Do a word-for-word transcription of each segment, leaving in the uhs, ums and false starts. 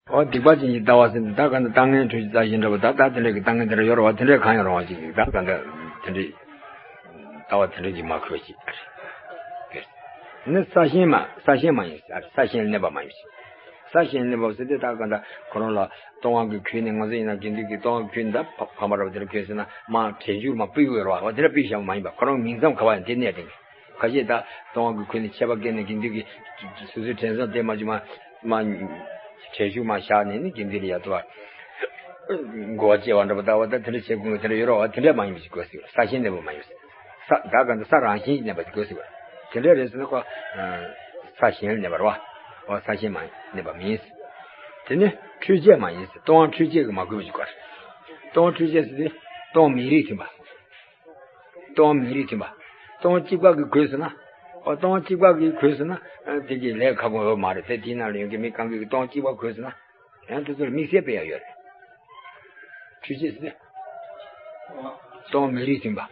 འོ་སྡིག་པ་ཅན་གྱི་ལྟ་བ་ཟེར་ནས་ད་ག་འདི་ལྟ་ངན་འཁྲུལ་རྟགས་ཤེས་འདྲ་བོ་ད་ད་དེ་འདྲ་གི་ལྟ་ངན་དེ་འདྲ་ཡོད་རེད་བ། དེ་འདྲ་གང་ཡང་རུང་བ་ཅིག་ད་ག་འདི་དེ་འདྲ་ལྟ་བ་དེ་འདྲ་ཅིག་མ་འཁོར་ཅིག་ནི་ས་ཞེན་མ་ས་ཞེན་མ་ཡིན་ས་ས་ཞེན་གནས་པ་མ་ཡིན་ཞིང་། ས་ཞེན་གནས་པ་ཟེར་དེ་ད་ག་འདི་ཁོ་རང་ལ་ལྟུང་བ་གི་ཁུལ་ནས་ང་ཚོ་ཡིན་ན་དགེ་འདུན་གྱི་ལྟུང་བ་གི་ཁུལ་ནས་ད་ཕ་ཕ་མ་རབ་དེ་འདྲ་ཁུལ་ཟེར་ན་མ་དྲན་འཇུག་མ་སྤུས་ཡོད་རེད་བ། འོ་དེ་འདྲ་སྤུས་བཞག་པ་མ་ཡིན་པ་ཁོ་རང་མིང་ཙམ་ག་བ་ཡང་དེ་གནས་དེ། ཁ་ཤས་ད་ལྟུང་བ་གི་ཁུལ་ནས་ཆད་པ་བཀལ་ནས་དགེ་འདུན་གྱི་སོ་སོའི་དྲན་བཟང་དེ་མ་བྱུང་མ་མ་དྲན་ཤུགས་མ་བཞག་ནས་ནི་དགེ་འདུན་ལ་ཡ་ཏོ་བ་འགོ་བ་བཅད་པ་འདྲ་པོ་ལྟ་བ་ད་དེ་འདྲ་བྱེད་དགོས་དེ་འདྲ་ཡོད་རེད་བ། དེ་འདྲ་མ་ཡིན་པ་ཞིག་དགོས་ཟེར། ས་ཞེན་གནས་པ་མ་ཡིན་ས་ད་ག་འདི་ས་རང་བཞིན་གནས་པ་ཞིག་དགོས་ཟེར། དེ་འདྲ་རེད་ཟེར་ན་ཁོ་ས་ཞེན་གནས་པ་རེད་བ། ས་ཞེན་མ་གནས་པ་མིན། དེ་ནི་འཁྲུལ་བཅས་མ་ཡིན་ཟེར། ལྟུང་བ་འཁྲུལ་བཅས་ཀྱིས་མ་གོས་པ་ཞིག་དགོས། ལྟུང་བ་འཁྲུལ་བཅས་ཟེར་དུས་ལྟུང་བ་མིང་རིགས་མཐུན་པ། ལྟུང་བ་མིང་རིགས་མཐུན་པ། ལྟུང་བ་གཅིག་པ་གིས་གོས་སོང་ན། ཨོ་ལྟུང་བ་གཅིག་པ་གིས་གོས་སོང་ན། ཨ་དེ་གི་ལས་ཁ་སྐོང་ཡོད་མ་རེད། དེ་དེའི་ནང་ལ་ཡོད་མཁན་མི་གང་གིས་ལྟུང་བ་གཅིག་པ་གོས་སོང་ན། ཡང་དེ་ཚོར་དམིགས་བསལ་དཔེ་ཡང་ཡོད་རེད། འཁྲུལ་བཅས་ཟེར་ཏེ། ལྟུང་བ་མིང་རིགས་མཐུན་པ།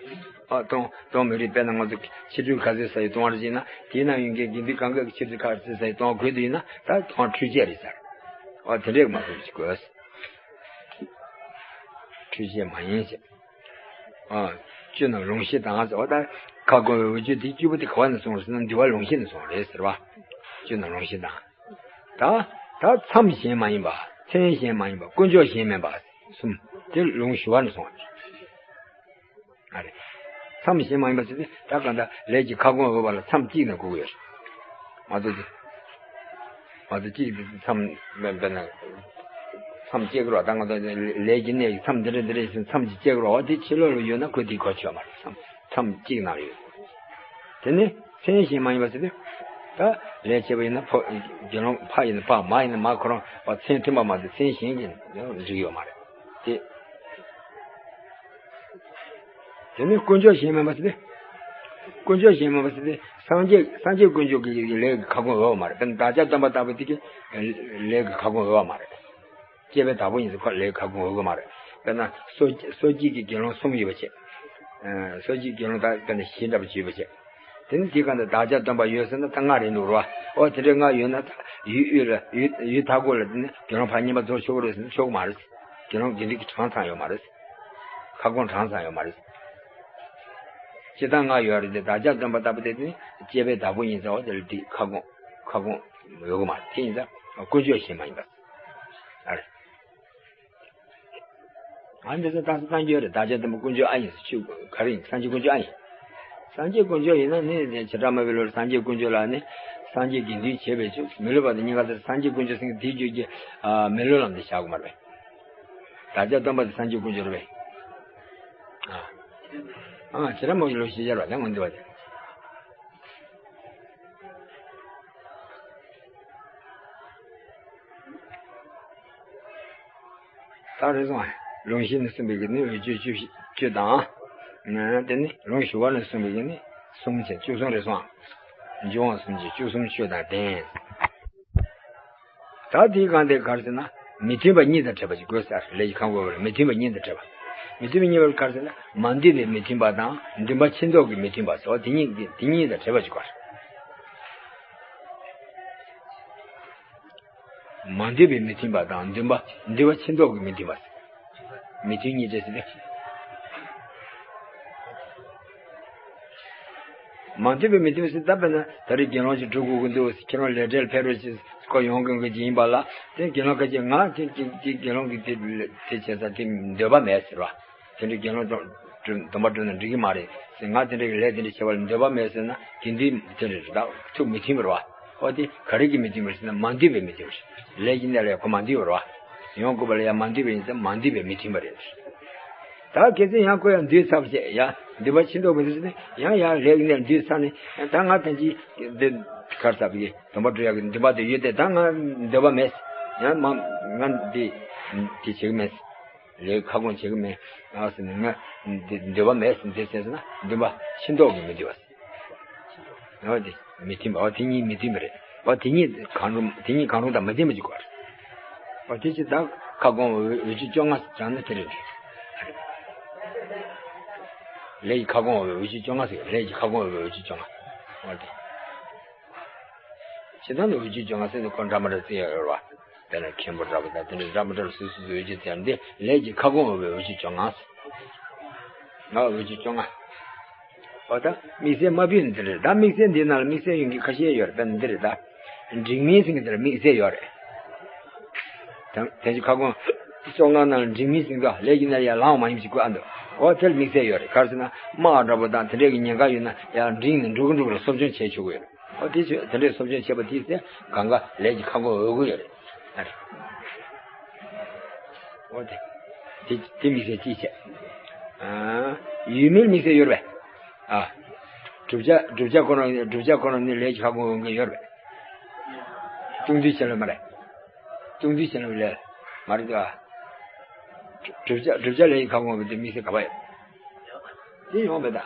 ཨ་ལྟུང་ལྟུང་བ་མིང་རིགས་དཔེར་ན་ང་ཚོ་ཕྱི་དྲོའི་ཁ་ཟས་ཟ་ཡི་ལྟུང་བ་རེ་བྱས་ན་དེའི་ནང་ཡོད་མཁན་དགེ་འདུན་གང་གིས་ཕྱི་དྲོའི་ཁ་ཟས་ཟ་ཡི་ལྟུང་བ་གོས་དེ་ཡིན་ན་ད་ལྟུང་བ་འཁྲུལ་བཅས་རེད་ཟེར། ཨོ་དེ་འདྲས་མ་གོས་ཞིག་གོས། འཁྲུལ་བཅས་མ་ཡིན་ཞེས། ཨ། བཅུ་རྣམས་ལོངས་ཤིག་དང་ཟེར་བ་ད་ཁ་སྐོང་བའི་འོས་བཅུ་དེ་བཅུ་པོ་དེ་ག་བ་ནས་སོང་རེད་ཟེར་ན་འདུལ་བ་ལོངས་ཤིག་ནས་སོང་རེད་ཟེར་བ། བཅུ་རྣམས་ལོངས་ཤིག་དང་། ད་ད་མཚམས་གཞན་མ་ཡིན་པ། མཚན་གཞན་མ་ཡིན་པ། དཀོན་མཆོག་གཞན་མིན་པ། གསུམ་དེ་ལོངས་ཞུ་བ་ནས་སོང་བ་རེད། ཨ་རེད། མཚམས་གཞན་མ་ཡིན་པ་ཟེར་དུས་ད་གང་ལྟར་ལས་ཀྱི་ཁ་སྐོང་འོས་པ་ལ་མཚམས་གཅིག་ན་དགོས་ཀྱི་ཡོད་རེད། མ་གཏོགས་དེ། ང་ཚོ་གཅིག་དེ་མཚམས་དཔེར་ན། མཚམས་བཅད་ཀྱི་རོགས་ད་ང་ཚོ་ལས་ཀྱི་གནས་ཀྱི་མཚམས་འདི་འདྲ་འདི་འདྲ་ཞིག་མཚམས་ཀྱི་བཅད་ཀྱི་རོགས་དེ་ཕྱི་ལོགས་ལ་ཡོད་ན་ཁོས་དེ་གོ་ཆོད་མ་རེད། མཚམས་མཚམས་གཅིག་ནང་ཡོད། དེ་ནི་མཚན་གཞན་མ་ཡིན་པ་ཟེར་དུས། ད་ལས་བྱེད་པ་ཡིན་ན་ཕོ་དགེ་སློང་ཕ་ཡིན་ན་ཕ་མ་ཡིན་ན་མ་ཁོ་རང་བ་མཚན་མཐུན་པ་མ་གཏོགས་མཚན་གཞན་གྱིས་འགྲིག་ཡོད་མ་རེད། དེ། དེ་ནི་དཀོན་མཆོག་གཞན་མིན་པ་ཟེར་ཏེ། དཀོན་མཆོག་གཞན་མིན་པ་ཟེར་ཏེ་སངས་རྒྱས་སངས་རྒྱས་དཀོན་མཆོག་གི་ལས་ཀྱི་ཁ་སྐོང་འོས་པ་མ་རེད། དཔེར་ན་བདག་ཅག་སྟོན་པ་ལྟ་བུ་དེ་གི་ལས་ཀྱི་ཁ་སྐོང་འོས་པ་མ་རེད། སྐྱེས་པའི་བདག་པོ་ཡིན་ཟེར་ཁོ་ལས་ཀྱི་ཁ་སྐོང་འོས་པ་མ་རེད། དཔེར་ན་སོ་སོ་སྐྱེས་ཀྱི་དགེ་སློང་གསུམ་ཡོད་པ་བྱས། སོ་སྐྱེས་དགེ་སློང་དག་དཔེར་ན་བཞི་འདྲ་པོ་ཅིག་ཡོད་པ་བྱས། དེ་ནི་དེའི་སྒང་དུ་བདག་ཅག་སྟོན་པ་ཡོད་ཟེར་ན་ད་ལྔ་རེད་འདུག་རོ། ཨོ་དེ་འདྲའི་ལྔ་ཡོད་ན་ད་ཡུལ་དབུས་ལ་ཡུལ་ཡུལ་མཐའ་འཁོར་ལ་དེ་ནི་དགེ་སློང་ཕར་གཉིས་པ་རྫོགས་ཆོག་གི་རེད་ཟེར་ན་ཆོག་གི་མ་རེད། དགེ་སློང་དགེ་འདུན་གྱི་གྲངས་ཚང་ཡོད་མ་རེད། ཁ་སྐོང་གྲངས་ཚང་ཡོད་མ་རེད། སྤྱིར་བཏང་ལྔ་ཡོད་རེད་དེ་བདག་ཅག་སྟོན་པ་ལྟ་བུ་དེ་ནི་སྐྱེས་པའི་བདག་པོ་ཡིན་ཙང་འོ་དེ་ལ་དེ་ཁ་སྐོང་ཁ་སྐོང་ཡོད་གི་མ་རེད། དེ་ཡིན་ཙང་དཀོན་མཆོག་གཞན་མ་ཡིན་པ། ཨ་རེད། ཨ་འདི་ཚོ་ད་སངས་རྒྱས་རེད། བདག་ཅག་སྟོན་པ་དཀོན་མཆོག་ཨ་ཡིན་ཟེར་ཆོས་ག་རེ་ཡིན། སངས་རྒྱས་དཀོན་མཆོག་ཨ་ཡིན། སངས་རྒྱས་དཀོན་མཆོག་ཡིན་ན་ནི་བྱེ་བྲག་སྨྲ་བའི་ལུགས་ལ་སངས་རྒྱས་དཀོན་མཆོག་ལ་ནི་སངས་རྒྱས་དགེ་འདུན་བྱེད་པའི་ཆོས་མི་སླུ་བ་དང་གཉིས་ཀ་དེ་སངས་རྒྱས་དཀོན་མཆོག་ཟེར་མཁན་དེའི་རྒྱུད་ཀྱི་མི་སླུ་ལམ་དེ་བཞག་དགོས་མ་རེད་པས། བདག་ཅག་སྟོན་པ་དེ་སངས་རྒྱས་དཀོན་མཆོག་རེད་པས། ཨ་ཨ་བྱེ་བྲག་སྨྲ་བའི་ལུགས་ཤེས་བྱ་ར་དེ་ངོ་འདི་བ་དེ། ད་རེས་སོང་། ལུང་གཞི་ནས་གསུངས་པའི་གི་ནི་འོས་ཆོས་བཅུ་བཅུ་དང་། དེ་ནི་ལུང་ཞུ་བ་ནས་གསུངས་པའི་གི་ནི་གསུམ་བྱས་བཅུ་གསུམ་རེད་སོང་། འབྱུང་བ་གསུམ་གྱི་བཅུ་གསུམ་ཆོས་དང་ལྡན། ད་དེའི་སྒང་དེ་ག་རེ་ཟེར་ན་མི་མཐུན་པ་གཉིས་དང་བྲལ་བ་ཞིག་དགོས་ཟེར། ལས་ཀྱི་ཁ་སྐོང་བ་ལ་མི་མཐུན་པ་གཉིས་དང་བྲལ་བ། མི་མཐུན་པ་གཉིས་པ་ག་རེ་ཟེར་ན་མ་འདུས་པའི་མི་མཐུན་པ་དང་འདུན་པ་ཕྱིར་ལྡོག་གི་མི་མཐུན་པ་ཟེར་བ་དེ་གཉིས་དེ་གཉིས་དང་བྲལ་བ་ཞིག་དགོས། མ་འདུས་པའི་མི་མཐུན་པ་དང་འདུན་པ་འདུན་པ་ཕྱིར་ལྡོག་གི་མི་མཐུན་པ། མི་མཐུན་གཉིས་འདྲེས་ཟེར་ཏེ། མ་འདུས་པའི་མི་མཐུན་པ་ཟེར་ད་དཔེར་ན་ད་རེས་དགེ་སློང་ཞིག་སྒྲུབ་དགོས་ཀྱི་འདུག་ཁྱེད་རང་ལས་བྲེལ་ཕེབས་རོགས་ཞེས་ཁོ་ཡོང་དགོས་ཀྱི་ཡིན་པ་ལ་དེ་དགེ་སློང་ཁ་ཅིག་ང་དེ་དེ་དགེ་སློང་གི་དེ་དེ་བྱས་ཙང་དེ་འདོད་པ་མེད་ཟེར་བ། དེ་འདྲའི་དགེ་སློང་སྡོམ་པ་སྒྲུབ་ན་འགྲིག་གི་མ་རེད་ཟེར། ང་དེ་འདྲའི་ལས་དེ་འདྲ་བྱེད་པ་ལ་འདོད་པ་མེད་ཟེར་ན་དགེ་འདུན་དེ་འདྲ་རེད། ད་ཐུགས་མི་མཐུན་པ་རེད་བ། ཨོ་དེ་ག་རེ་གི་མི་མཐུན་པ་རེད་ཟེར་ན་མ་འདུས་པའི་མི་མཐུན་པ་རེད། ལས་ཀྱི་གནས་ལ་ཡང་ཁོ་མ་འདུས་པ་རེད་བ། ཡོང་དགོས་པ་ལ་ཡང་མ་འདུས་པ་ཡིན་ཙང་མ་འདུས་པའི་མི་མཐུན་པ་རེད། ད་གལ་སྲིད་ཡང་ཁོ་ཡང་འདུས་ཚར་བ་བྱས་ཡང་འདུན་པ་ཕྱིར་ལྡོག་མི་འདུག་ཟེར་ན་ཡང་ཡང་ལས་ཀྱི་གནས་ལ་འདུས་ཚར་ནས་ད་ང་ད་ཅི་འདི་གར་ཚར་བ་གི་སྡོམ་པ་སྒྲུབ་ཡག་གི་འདུན་པ་དེ་ཡོད་དེ་ད་ང་འདོད་པ་མེད། ཡང་མ་ང་འདི་འདི་བྱེད་ཀྱི་མེད། ལས་ཁ་སྐོང་བྱེད་ཀྱི་མེད། ཨ་ཟེར་ནས་ང་འདི་འདོད་པ་མེད་ཟེར་འདི་ཟེར་ན་འདུན་པ་ཕྱིར་ལྡོག་གི་མི་འདུས་པ། ཨ་འདི་མི་མཐུན་པ། ཨ་དེ་གཉིས་མི་མཐུན་པ་རེད། ཨ་དེ་གཉིས་གང་རུང་དེ་གཉིས་གང་རུང་དང་མི་ལྡན་པ་ཅིག་དགོས་རེད། ཨ་དེ་ཅི་ད་ཁ་སྐོང་འོས་འོས་ཆོས་བཅོ་ལྔ་སྦྱངས་ན་དེ་རེད། ལས་ཀྱི་ཁ་སྐོང་འོས་འོས་ཆོས་བཅོ་ལྔ་ཟེར། ལས་ཀྱི་ཁ་སྐོང་འོས་འོས་ཆོས་བཅོ་ལྔ། ཨ་དེ་ཇི་ལྟར་ན་འོས་ཆོས་བཅོ་ལྔ་ཟེར་ནས་ཁོ་འདྲ་མི་འདྲ་བརྩི་ཡ་ཡོད་རེད་བ། དཔེར་ན་མཁན་པོ་འདྲ་པོ་དང་དེ་འདྲ་འདྲ་མི་འདྲ་སོ་སོ་སོའི་འོས་ཆོས་ཚན་འདི་ལས་ཀྱི་ཁ་སྐོང་འོས་པའི་འོས་ཆོས་བཅོ་ལྔ། ང་འོས་ཆོས་བཅོ་ལྔ། འོ་ད་དམིགས་བསལ་མ་ཕུད་ནི་དེ་རེད། ད་དམིགས་བསལ་འདི་ནང་ལ་དམིགས་བསལ་ཡོང་གི་ཁ་ཤས་ཡོད་རེད། དཔེར་ན་འདི་རེད། ད་འགྲིག་མིན་ཟེར་གྱི་དེ་ལ་དམིགས་བསལ་ཡོད་རེད། དེ་དེ་ཚོ་ཁ་སྐོང་བཅོ་ལྔ་ནང་ལ་འགྲིག་མིན་ཟེར་གྱི་ལས་ཀྱི་ནང་ཡང་ལངས་མ་ཡིན་ཞིག་དགོས་ཨ་འདུག་འོ་དེ་ལ་དམིགས་བསལ་ཡོད་རེད། ག་རེ་ཟེར་ན་དམག་འདྲ་པོ་དང་དེ་འདྲས་ཀྱི་ཉེན་ཁ་ཡོད་ན་ཡང་འགྲིག་ནས་འགྲོ་གི་འགྲོ་གི་ལ་སྲོག་སྐྱོན་བྱེད་ཆོག་གི་ཡོད་རེད། ཨོ་དེ་ཚོས་དེ་འདྲའི་སྲོག་སྐྱོན་བྱས་པ་དེའི་ཚེ་གང་ག་ལས་ཀྱི་ཁ་སྐོང་འོས་ཀྱི་ཡོད་རེད། ཨ་རེད། ཨོ་དེ་དེ་དེ་དམིགས་བསལ་གཅིག་བྱས། ཨ་ཡུལ་མིན་དམིགས་བསལ་ཡོད་རེད་པས། ཨ་བསྒྲུབ་བྱ་བསྒྲུབ་བྱ་ཁོ་ན་བསྒྲུབ་བྱ་ཁོ་ན་ནི་ལས་ཀྱི་ཁ་སྐོང་འོས་ཀྱི་ཡོད་རེད་པས། སྟོང་ཐུན་བྱེད་ལ་མ་རེད། སྟོང་ཐུན་བྱེད་ལ་ལས་མ་རེད་དོ། བསྒྲུབ་བྱ་བསྒྲུབ་བྱ་ལས་ཀྱི་ཁ་སྐོང་འོས་པའི་དེ་དམིགས་བསལ་ག་པ་ཡོད། དེ་ཡོང་བས་ད།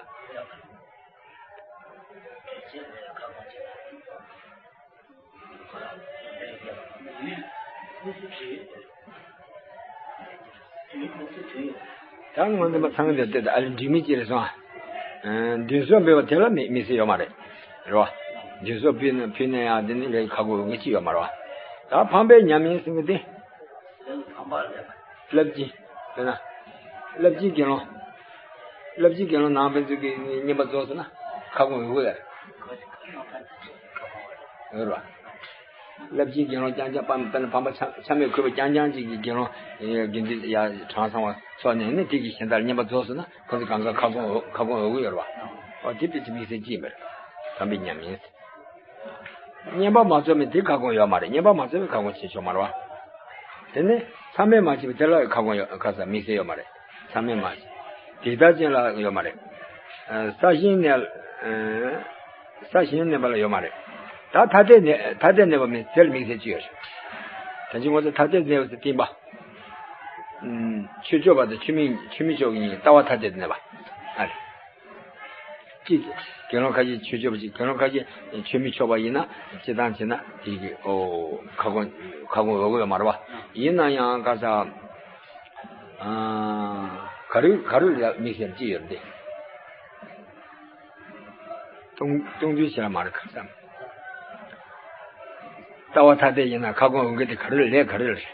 ད་ང་ཚོ་མ་ཚང་འདིར་བལྟས་ཏེ་ཨ་ལི་འགྲིག་མིན་ཅི་རེད་སོང་། ཨ་འདུན་སོགས་འབེལ་བ་དེ་ལ་མི་དམིགས་བསལ་ཡོད་མ་རེད། རེད་བ། འདུན་སོགས་ཕུལ་ན་ཕུལ་ན་ཡང་འདི་ནི་ལས་ཁ་སྐོང་འོས་ཀྱི་ཅི་ཡོད་མ་རེད་བ། ད་འཕངས་པའི་ཉམས་ཡིན་ཟེར་གྱི་དེ། བསླབ་སྦྱིན། དཔེར་ན། བསླབ་སྦྱིན་དགེ་སློང་། བསླབ་སྦྱིན་དགེ་སློང་ནང་ཕན་ཚུན་གྱི་བསྙེན་པ་རྫོགས་སོང་ན་ཁ་སྐོང་འོས་ཀྱི་ཡོད་རེད། འོས་རེད་བ། བསླབ་སྦྱིན་དགེ་སློང་རྐྱང་རྐྱང་དཔེར་ན་འཕངས་པ་ཆ་ཆ་མེད་གུས་པ་རྐྱང་རྐྱང་ཅིག་གི་དགེ་སློང་དགེ་འདུན་ཡ་གྲངས་ཚང་བ་ཚོགས་ནས་ནི་དེ་གི་གཞན་དག་ལ་བསྙེན་པ་རྫོགས་སོང་ན་ཁོ་ཚོ་གང་ག་ཁ་སྐོང་འོས་ཁ་སྐོང་འོས་ཀྱི་ཡོད་རེད་བ། འོ་དེ་དཔེ་ཆ་དམིགས་བསལ་གཅིག་མེད། འཕངས་པའི་ཉམས་ཡིན། བསྙེན་པ་མ་རྫོགས་མིན་དེ་ཁ་སྐོང་ཡོད་མ་རེད། བསྙེན་པ་མ་རྫོགས་པའི་ཁ་སྐོང་བྱེད་ཆོག་མ་རེད་བ། དེ་ནས་མཚམས་མེད་མ་བྱས་པ་དེ་ལ་ཁ་སྐོང་ཡོད་ཁ་ས་དམིགས་བསལ་ཡོད་མ་རེད། མཚམས་མེད་མ་བྱས། དེ་ལྟར་ཅན་ལ་ཡོད་མ་རེད། ས་གཞན་གནས་ས་གཞན་གནས་པ་ལ་ཡོད་མ་རེད། ད་ཐ་དད་གནས་ཐ་དད་གནས་པ་མིན་དེ་ལ་དམིགས་བསལ་ཅི་ཡོད་རེད། ད་ཅི་ངོ་ཚ་ཐ་དད་གནས་པ་ཟེར་བསྟན་པ། ཆོས་སྤྱོད་པ་དང་ཆོས་མིན་ཆོས་མིན་སྤྱོད་ཀྱི་ཉིད་ལྟ་བ་ཐ་དད་གནས་པ། ཨ་རེད། གཅིག་དགེ་སློང་ཁ་ཤས་ཆོས་སྤྱོད་པ་ཅིག་དགེ་སློང་ཁ་ཤས་ཆོས་མི་ཆོག་པ་ཡིན་ན་སྤྱི་བཏང་བྱས་ན་དེ་གི་ཨོ་ཁ་སྐོང་ཁ་སྐོང་འོས་ཀྱི་ཡོད་མ་རེད་བ། ཡིན་ན་ཡང་ག་ས་ག་རུ་ག་རུ་ལ་དམིགས་བསལ་ཅི་ཡོད་དེ། སྟོང་སྟོང་ཐུན་བྱེད་ལ་མ་རེད་ག་ས། ལྟ་བ་ཐ་དད་ཡིན་ན་ཁ་སྐོང་འོས་ཀྱི་དེ་ག་རུ་ལས་ག་རུ་ལས།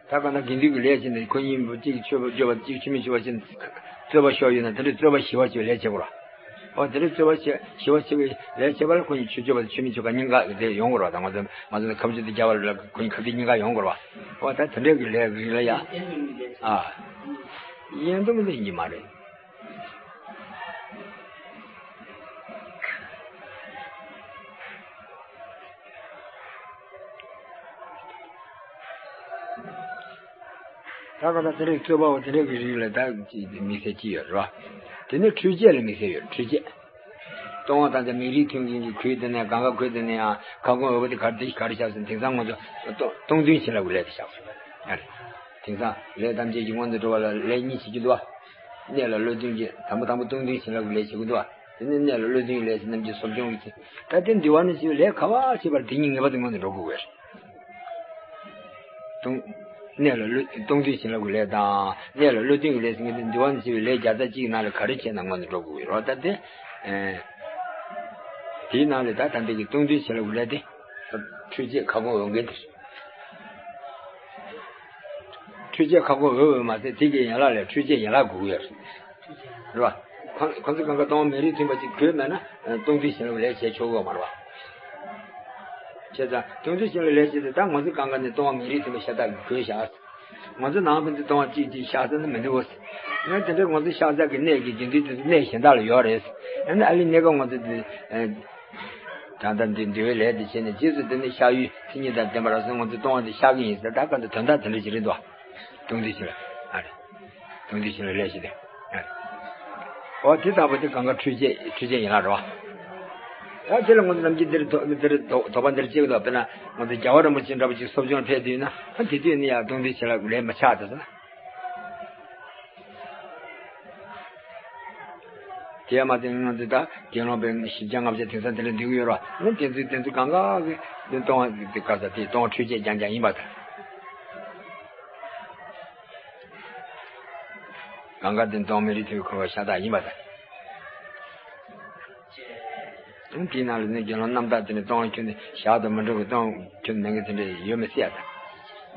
ད་ག་ན་དགེ་འདུན་གྱི་ལས་བྱས་ནས་ཁོ་གཉིས་པོ་གཅིག་ཆོས་པ་སྤྱོད་པ་གཅིག་ཆོས་མི་སྤྱོད་པ་བྱས་ནས་རྩོད་པ་ཤོར་ཡོད་ན་དེ་འདྲའི་རྩོད་པ་ཞི་བ་ཞིག་ལས་བྱེད་དགོས་ར། འོ་དེ་འདྲའི་རྩོད་པ་ཞི་ཞི་བ་ཞིག་ལས་བྱེད་པ་ལ་ཁོ་གཉིས་ཆོས་སྤྱོད་པ་དང་ཆོས་མི་སྤྱོད་པ་གཉིས་ཀ་དེ་ཡོང་དགོས་ར། ད་ང་ཚོ་ང་ཚོ་ཁ་མཆུ་དེ་རྒྱབ་པ་ལ་ཁོ་གཉིས་ཁ་གཏད་གཉིས་ཀ་ཡོང་དགོས་ར། འོ་ད་དེ་འདྲའི་གི་ལས་རིགས་ལ་ཡ། ཨ། ཡེ་འདུམ་ལས་ཡིན་མ་རེད། ད་ག་ད་དེ་རིང་རྩོད་པ་བ་དེ་རིང་གི་རིགས་ལ་ད་དམིགས་བསལ་ཅི་ཡོད་རེད་བ། དེ་ནས་འཕྲུལ་ཆས་ལ་དམིགས་བསལ་ཡོད། འཕྲུལ་ཆས། ལྟུང་བ་དང་ད་མིག་རིལ་ཐོན་མཁན་གྱི་གོས་དེ་ནས་གང་ག་གོས་དེ་ནས་ཡང་ཁ་སྐོང་འོས་པ་དེ་ག་རེ་དེ་ག་རེ་བཞག་ཟེར་དེང་སང་ང་ཚོ་སྟོང་སྟོང་ཐུན་བྱིན་རླབས་ཀྱི་ལས་དེ་བཞག་སོང་། ཨ་རེད། དེང་སང་ལས་ཐམས་ཅད་ཀྱི་སྔོན་དུ་འགྲོ་བ་ལ་ལས་གཉིས་བྱེད་ཀྱི་འདུག་བ། གནས་ལ་བློ་མཐུན་གྱི་དང་པོ་དང་པོ་སྟོང་ཐུན་བྱིན་རླབས་ཀྱི་ལས་བྱེད་ཀྱི་འདུག་བ། དེ་ནས་གནས་ལ་བློ་མཐུན་གྱི་ལས་ཟེར་རྣམས་ཀྱི་སྲོག་སྐྱོང་གི་ཚེ། ད་དེ་འདི་བ་ནས་བྱེད་པའི་ལས་ག་བ་བྱེད་པར་དེ་ཉིད་ངེས་པར་དུ་སྔོན་དུ་འགྲོ་དགོས་པས། སྟོང་། གནས་ལ་བློ་སྟོང་ཐུན་བྱིན་རླབས་ཀྱི་ལས་དང་གནས་ལ་བློ་མཐུན་གྱི་ལས་ཟེར་མཁན་དེ་འདི་བ་ནས་བྱེད་པའི་ལས་བརྒྱ་རྩ་གཅིག་གི་ནང་ལ་ག་རེ་བྱས་ན་སྔོན་དུ་འགྲོ་དགོས་པས་རོ། ད་དེ། དེའི་ནང་ལས་ད་ད་འདི་གི་སྟོང་ཐུན་བྱིན་རླབས་ཀྱི་ལས་དེ། འཕྲུལ་ཆས་ཁ་སྐོང་འོས་འགན་དེ་རེད། འཕྲུལ་ཆས་ཁ་སྐོང་འོས་འོས་མ་ཟད་དེ་གི་ཡན་ལག་ལས་འཕྲུལ་ཆས་ཡན་ལག་དགོས་ཀྱི་ཡོད་རེད། རེད་བ། ཁོ་ཁོ་ཚོ་གང་ག་ལྟུང་བ་མིག་རིལ་ཐོན་པ་ཅིག་གོན་མེད་ན་སྟོང་ཐུན་བྱིན་རླབས་ལས་བྱེད་ཆོག་གི་ཡོད་མ་རེད་བ། བྱས་ཙང་སྟོང་ཐུན་བྱིན་རླབས་ལས་བྱེད་དེ་ད་ང་ཚོ་གང་ག་ནས་ལྟུང་བ་མིག་རིལ་ཐོན་པ་ཤ་སྟག་གི་གོན་བཞག་ང་ཚོ་ནང་ཕན་ཚུན་ལྟུང་བ་གཅིག་གཅིག་བཤགས་ས་ནི་མི་འདུག་ངས་དེ་འདྲའི་ང་ཚོ་བཤགས་ས་གི་གནས་ཀྱི་དགེ་འདུན་དེ་ཚོ་གནས་གཞན་དག་ལ་ཡོད་རེད། ཨ་ནི་ཨ་ལི་གནས་སྐབས་ང་ཚོ་དེ། ད་ལྟ་འདི་འདུལ་བའི་ལས་དེ་བྱས་ནས་རྗེས་སུ་དེ་ནི་བཤགས་ཡུལ་མཚན་ཉིད་དང་ལྡན་པ་རབ་གསལ་ང་ཚོས་ལྟུང་བ་འདི་བཤགས་ཀྱི་ཡིན་ཟེར། ད་ག་འདི་དོན་དག་དེ་འདྲ་ཞིག་རེད་འདུག་སྟོང་ཐུན་བྱིན་རླབས་ཨ་རེད། སྟོང་ཐུན་བྱིན་རླབས་ལས་བྱེད་དེ་ཨ་རེད། འོ་དེ་ལྟ་བུ་དེ་གང་ག་འཕྲུལ་ཆས་འཕྲུལ་ཆས་ཡིན་ལ་རོ། ད་དེ་ལ་ང་ཚོ་ནམ་རྒྱུན་འདིར་དོ་འདིར་དོ་དོགས་པ་འདིར་བྱེད་ཀྱི་འདུག་དཔེར་ན་ང་ཚོ་རྒྱལ་བ་རིན་པོ་ཆེ་འདྲ་པོ་ཅིག་སྲོག་སྐྱོང་ཕེབས་དུས་ན་ཨ་དེ་དུས་ནི་ཡང་སྟོང་ཐུན་བྱིན་རླབས་ལས་མི་ཆགས་ད་ཟེར་ན། དེ་མ་ཟད་ང་ཚོ་ད་དགེ་སློང་པའི་བཞི་བརྒྱ་ལྔ་བརྒྱ་དེང་སང་དེ་འདྲ་འདུས་ཀྱི་ཡོད་རེད་བ། ནི་དེ་ཚོའི་དེ་ཚོ་གང་ག་གི་དེ་ལྟུང་བ་དེ་ག་ས་དེ་ལྟུང་བ་འཕྲུལ་ཆས་རྐྱང་རྐྱང་ཡིན་པ་དང་། གང་ག་དེ་ལྟུང་བ་མིག་རིལ་ཐོན་པའི་འཁོར་བ་ཤ་སྟག་ཡིན་པ་དང་། དེའི་ནང་ལ་ནི་དགེ་སློང་རྣམ་དག་དེ་ནི་སྟོང་ཁྱོན་ནས་བཞག་ཏུ་མི་འགྲོ་བའི་སྟོང་ཁྱོན་ནས་ངས་དེ་འདྲ་ཡོད་མི་སྲིད་ཡ།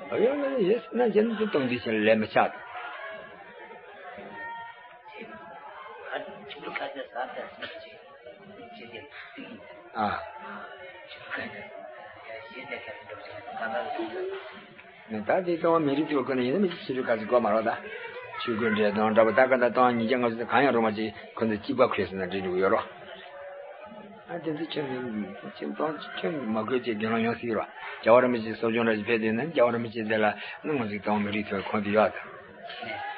ད་ཡོད་ན་ཡོད་སྲིད་ན་ཅི་ན་དེ་སྟོང་དུས་ཕྱིན་ལ་ལས་མི་ཆགས། ཨ། ད་དེ་ལྟ་བ་མི་རིགས་ཚོ་ཁོ་ན་ཡིན་ན་མི་ཆི་རུ་ག་ཚོད་གོ་མ་རོགས་ད། ཆོས་གོས་འདྲེ་དང་འདྲ་པོ་ད་ག་ད་ལྟ་བ་ཉིས་བརྒྱ་ལྔ་བཅུ་ཚོ་གང་ཡང་རུང་བ་ཅིག་ཁོ་ཚོ་གཅིག་པ་ཁོས་ཟེར་ན་འདྲེ་འགྲོ་གི་ཡོད་རོགས། ཨ་དེ་ཚོ་ཁྱོད་ནི་ཁྱོད་གཏོང་ཁྱོད་མ་དགོས་ཅེས་དགེ་སློང་ཡོང་སྲིད་རོགས། རྒྱལ་བ་རིན་པོ་ཆེ་གསོ་སྦྱོང་འདྲ་ཞིག་ཕེབས་དུས་ན་རྒྱལ་བ་རིན་པོ་ཆེ་དེ་ལ་ནི་ང་ཚོའི་གཏོང་མི་རིགས་ཚོ་ཁོང་དུ་ཡོད་ད།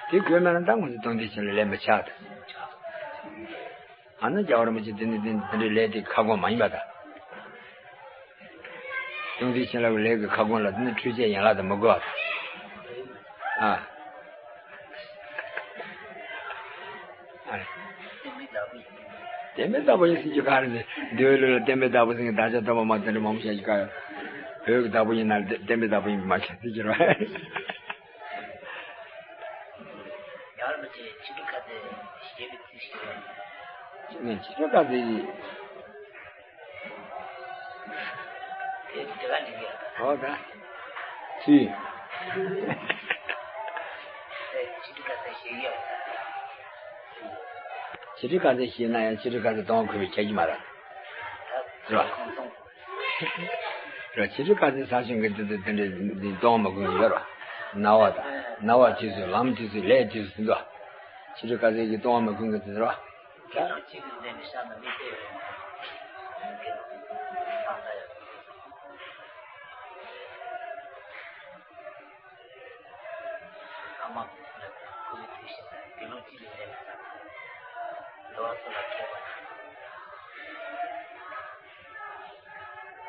དེ་དགོས་མེད་ན་ད་ང་ཚོ་གཏོང་དུས་ཕྱིན་ལ་ལས་མི་ཆགས་ད། ཨ་ནི་རྒྱལ་བ་རིན་པོ་ཆེ་དེ་ནི་དེ་འདྲའི་ལས་དེ་ཁ་སྐོང་མ་ཡིན་པ་དང་། སྟོང་ཚིགས་བྱིན་རླབས་ཀྱི་ལས་ཀྱི་ཁ་སྐོང་ལ་དེ་ནི་འཕྲུལ་ཆས་ཡན་ལག་དང་མི་དགོས་པ་དང་། ཨ། ཨ། བསྟན་པའི་བདག་པོ་ཡིན་ཟེར་རྒྱུ་ག་རེ་ཟེར། འདུལ་བའི་ལུགས་ལ་བསྟན་པའི་བདག་པོ་ཟེར་མཁན་བདག་ཅག་སྟོན་པ་མ་དེ་འདྲ་མང་པོ་བཤད་རྒྱུ་ག་ཡོད། བོད་ཀྱི་བདག་པོ་ཡིན་ན་བསྟན་པའི་བདག་པོ་ཡིན་པ་མ་ཤེས་ཟེར་རྒྱུ་རེད། ཡར་མི་བྱེད་ཕྱི་དྲོ་ཁ་ཟས་ཞེས་པའི་ཚིག་ཞིག་ཡོད། ཕྱི་དྲོ་ཁ་ཟས་ཡིན། དེ་དེ་ག་འགྲིག་ཡ། ཨོ་ད། ཚུལ། དེ་ཕྱི་དྲོ་ཁ་ཟས་ཞེས་ཡོད། ཕྱི་དྲོ་ཁ་ཟས་ཞེས་ན་ཡང་ཕྱི་དྲོ་ཁ་ཟས་གཏོང་དགོས་པའི་ཁྱད་ཀྱི་མ་རེད། རེད་བ། རེད། ཕྱི་དྲོ་ཁ་ཟས་ཟ་བཞིན་གི་དེ་དེ་དེ་འདྲའི་འདི་གཏོང་མ་དགོས་ཀྱི་ཡོད་རེད་བ། ན་བ་དང་ན་བ་དུས་ཚོད་ལམ་དུས་ཚོད་ལས་དུས་ཚོད་འདུག་ཕྱི་དྲོ་ཁ་ཟས་ཀྱི་གཏོང་མ་དགོས་ཀྱི་དེ་རེད་བ། དགེ་སློང་གཅིག་གིས་མཛད་པའི་ཤ་ན་མི་སྟེར་བའི་ལུང་དེ་ལ་ཕངས་ས་ཡོད། ཨ་མ་ཁོ་ཚོའི་དུས་བཞིན་དུ་དགེ་སློང་གཅིག་གིས་མཛད་པའི་ཤ་ན་འདུལ་བ་སོགས་ལ་མཁས་པ་དང་།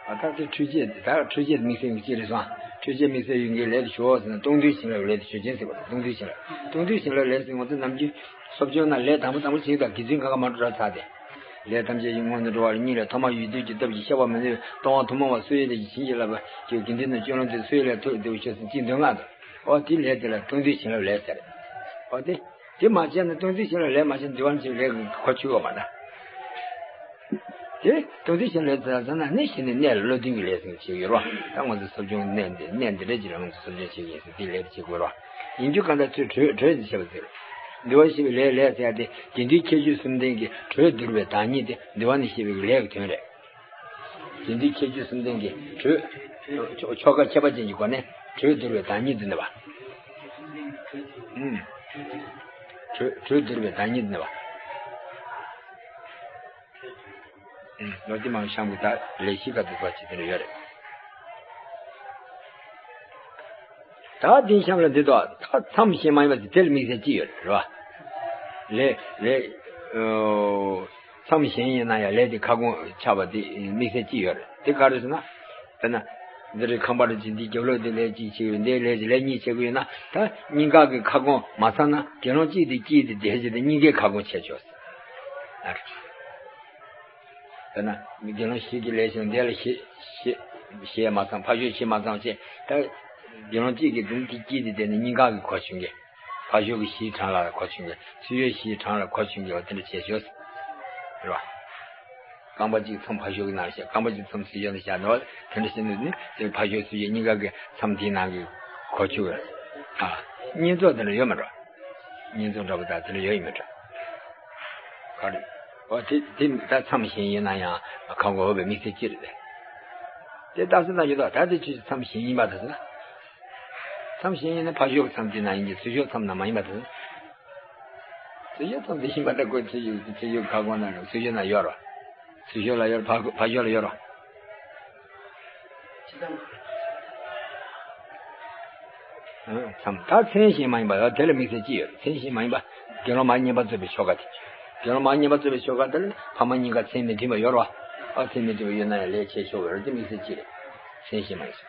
ཨ་ད་དེ་འཕྲུལ་ཆས་དེ་ད་འཕྲུལ་ཆས་དམིགས་བསལ་གྱི་ཅི་རེད་སོང་། འཕྲུལ་ཆས་དམིགས་བསལ་ཡོད་མཁན་ལས་དེ་ཞུ་འོ་ཟེར་ན་སྟོང་ཐུན་བྱིན་རླབས་ལས་དེ་ཆོས་ཅན་ཟེར་བ་དང་། སྟོང་ཐུན་བྱིན་རླབས་སྟོང་ཐུན་བྱིན་རླབས་ལས་ཟེར་ང་ཚོ་ནམ་རྒྱུན་གསོ་སྦྱོང་ན་ལས་དང་པོ་དང་པོ་བྱེད་དང་དགེ་ཚུལ་གང་ག་མ་འགྲོ་ར་ཚར་ཏེ། ལས་ཐམས་ཅད་ཀྱི་སྔོན་དུ་འགྲོ་བ་ལ་སྙིང་ལས་ཐོག་མ་ཡོད་དུས་ཀྱི་སྟོབས་ཀྱིས་གཤེགས་པ་མི་ནུས་པའི་སྟོང་པ་ཐུན་མོང་བ་སུ་ཡོད་དེ་ཀྱི་བྱིན་གྱིས་བརླབས་པ་ཀྱི་དགེ་འདུན་ནི་སྤྱོད་ལམ་དེ་སུ་ཡོད་ལས་ཐོབ་དེ་བའི་ཆོས་སུ་ཅི་འདོད་ལྔ་དང་། ཨོ་དེ་ལས་དེ་ལ་སྟོང་ཐུན་བྱིན་རླབས་ལས་ཟེར། ཨོ་དེ། དེ་མ་བྱས་ན་སྟོང་ཐུན་བྱིན་རླབས་ལས་མ་བྱས་ན་འདུལ་བ་བྱེད་ལས་གོ་ཆོད་པ་མ་གཏོགས། དེ་སྟོང་ཐུན་བྱིན་རླབས་ཟེར་ན་ནི་གཞི་ནས་གནས་ལ་བློ་མཐུན་གྱི་ལས་ཟེར་བྱེད་ཡོད་རོ། ད་ང་ཚོ་གསོ་སྦྱོང་གནས་འདི་གནས་འདི་འདྲ་ཅིག་ལ་ང་ཚོ་གསོ་སྦྱོང་བྱེད་ཀྱི་ཡིན་ཟེར་དེ་ལས་དེ་བྱེད་དགོས་རོ། ཡིན་རྒྱུ་གང་ལྟར་ཚུལ་གྲོས་གྲོས་ཟེར་བྱེད་རོ། འདུལ་བ་བྱེད་པའི་ལས་ལས་ཟེར་ཡ་དེ་དགེ་འདུན་ཁྱད་ཆོས་གསུམ་ལྡན་གྱི་གྲོས་བསྡུར་བའི་བདག་ཉིད་དེ་འདུལ་བ་ནི་བྱེད་པའི་ལས་ཀྱི་དོན་རེད། དགེ་འདུན་ཁྱད་ཆོས་གསུམ་ལྡན་གྱི་གྲོས། ཆོ་ག་ཁྱད་པར་ཅན་གྱི་སྒོ་ནས་གྲོས་བསྡུར་བའི་བདག་ཉིད་དུ་གནས་པ། ཨུམ། གྲོས་གྲོས་བསྡུར་བའི་བདག་ཉིད་དུ་གནས་པ། ཨུམ། ལོ་དེ་མང་ཤང་གི་ད་ལས་གཞི་ག་དུས་པ་ཅིག་དེ་འདྲ་ཡོད་རེད། ད་དེ་གཤམ་ལ་འདི་དོ་ད་མཚམས་གཞན་མ་ཡིན་པ་དེ་དེ་ལ་དམིགས་བསལ་ཅི་ཡོད་རེད་བ། ལས་ལས། མཚམས་གཞན་ཡིན་ན་ཡང་ལས་དེ་ཁ་སྐོང་ཆགས་པ་དེ་དམིགས་བསལ་ཅི་ཡོད་རེད། དེ་ག་རེ་ཟེར་ན། དཔེར་ན། འདི་རེད། ཁང་པ་རེ་ཅིག་འདི་རྒྱབ་ལོགས་དེ་ལས་ཅིག་བྱེད་ཡོད། འདི་ལས་ཅིག་ལས་གཉིས་བྱེད་དགོས་ཡོད་ན་ད་སྙིང་ག་གི་ཁ་སྐོང་མ་ཚང་ན་དགེ་སློང་གཅིག་དེ་གཅིག་དེ་བསྡད་བྱས་ཏེ་སྙིང་གའི་ཁ་སྐོང་བྱས་ཆོག་ཟེར། དཔེར་ན་དགེ་སློང་བཞི་གི་ལས་བྱུང་འདི་ལ་བཞི་བཞི་བཞི་མ་ཚང་། ཕ་ཤོལ་བཞི་མ་ཚང་བྱས་ད་དགེ་སློང་གཅིག་གི་དུམ་གཅིག་གཅིག་དེ་བསྡད་ནས་སྙིང་ག་གི་གོ་ཆུང་གི། ཕ་ཤོལ་གྱི་བཞིའི་གྲངས་ལ་གོ་ཆུང་གི། ཚུར་ཤོལ་བཞིའི་གྲངས་ལ་གོ་ཆུང་གི་བ་དེ་འདྲ་བྱས་ཤོག་རེད་བ། རྐང་པ་གཅིག་མཚམས་ཕ་ཤོལ་གྱི་ནང་བཞག་རྐང་པ་གཅིག་མཚམས་ཚུར་ཤོལ་ནང་བཞག་ནོ། དེ་འདྲ་བྱས་ནས་ནི་དེ་ཕ་ཤོལ་ཚུར་ཤོལ་གཉིས་ཀ་གི་མཚམས་དེའི་ནང་གི་གོ་ཆུང་གི། ཨ། བསྙེན་རྫོགས་དེ་འདྲ་ཡོད་མ་རེད། བསྙེན་རྫོགས་འདྲ་པོ་དག་དེ་འདྲ་ཡོད་ཡིན་མ་རེད། ག་རེ། འོ་དེ་དེ་ད་མཚམས་གཞན་ཡིན་ན་ཡང་ཁ་སྐོང་འོས་པའི་དམིགས་བསལ་ཅི་རེད་དེ། དེ་རྟགས་གསལ་ན་ཡོད་དོ། ད་དེ་ཆོས་མཚམས་གཞན་ཡིན་པ་དེ་ཟེར་ན། མཚམས་གཞན་ཡིན་ན་ཕ་ཤོལ་གྱི་མཚམས་དེ་ན་ཡིན་གྱི་ཚུར་ཤོལ་མཚམས་ན་མ་ཡིན་པ་དེ། ཚུར་ཤོལ་མཚམས་དེ་ཡིན་པ་ད་ཁོས་ཚུར་ཤོལ་ཚུར་ཤོལ་ཁ་སྐོང་ན་རུང་ཚུར་ཤོལ་ན་ཡོད་རོ། ཚུར་ཤོལ་ལ་ཡོད་རོ། ཕ་ཕ་ཤོལ་ལ་ཡོད་རོ། མཚམས་ད་མཚན་གཞན་མ་ཡིན་པ་ཡོད། དེ་ལ་དམིགས་བསལ་ཅི་ཡོད། མཚན་གཞན་མ་ཡིན་པ་དགེ་སློང་མ་བསྙེན་པར་རྩོད་པའི་ཆོ་ག་དེ། དགེ་སློང་མ་བསྙེན་པར་རྩོད་པའི་ཆོ་ག་དེ་ལ་ཕ་མ་གཉིས་ཀ་མཚན་མི་མཐུན་པ་ཡོད་རོ། ཨ་མཚན་མི་མཐུན་པ་ཡོད་ན་ཡང་ལས་བྱེད་ཆོག་གི་རེད། དེ་དམིགས་བསལ་ཅི་རེད། མཚན་གཞན་མ་ཡིན་ཟེར།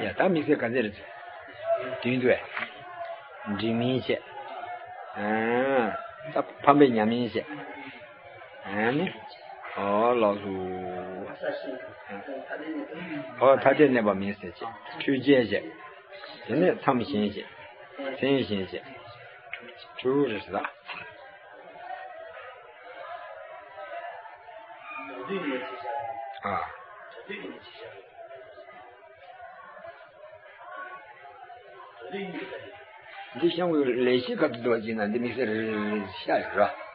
ཡ་ད་དམིགས་བསལ་ག་ཚད་རེད་ཟེར། བདུན་འདུག་བས། འབྲིང་མིན་བྱས། ཨ། ད་ཕམ་པའི་ཉམས་མིན་བྱས། ཨ་ནི། ཨོ་ལགས་སོ། ཨོ་ཐ་དད་གནས་པ་མིན་ཟེར་བྱས། འཕྲུལ་ཆས་བྱས། དེ་ནས་མཚམས་གཞན་བྱས། མཚན་གཞན་བྱས། དྲུག་རེད་ཟེར་ད། ཨ། འདི་གཤམ་གྱི་ལས་བྱེད་ག་དུས་འདུག་པ་ཅིག་ན་འདི་དམིགས་བསལ་རེ་རེ་རེ་ཤ་ཡོད་ར།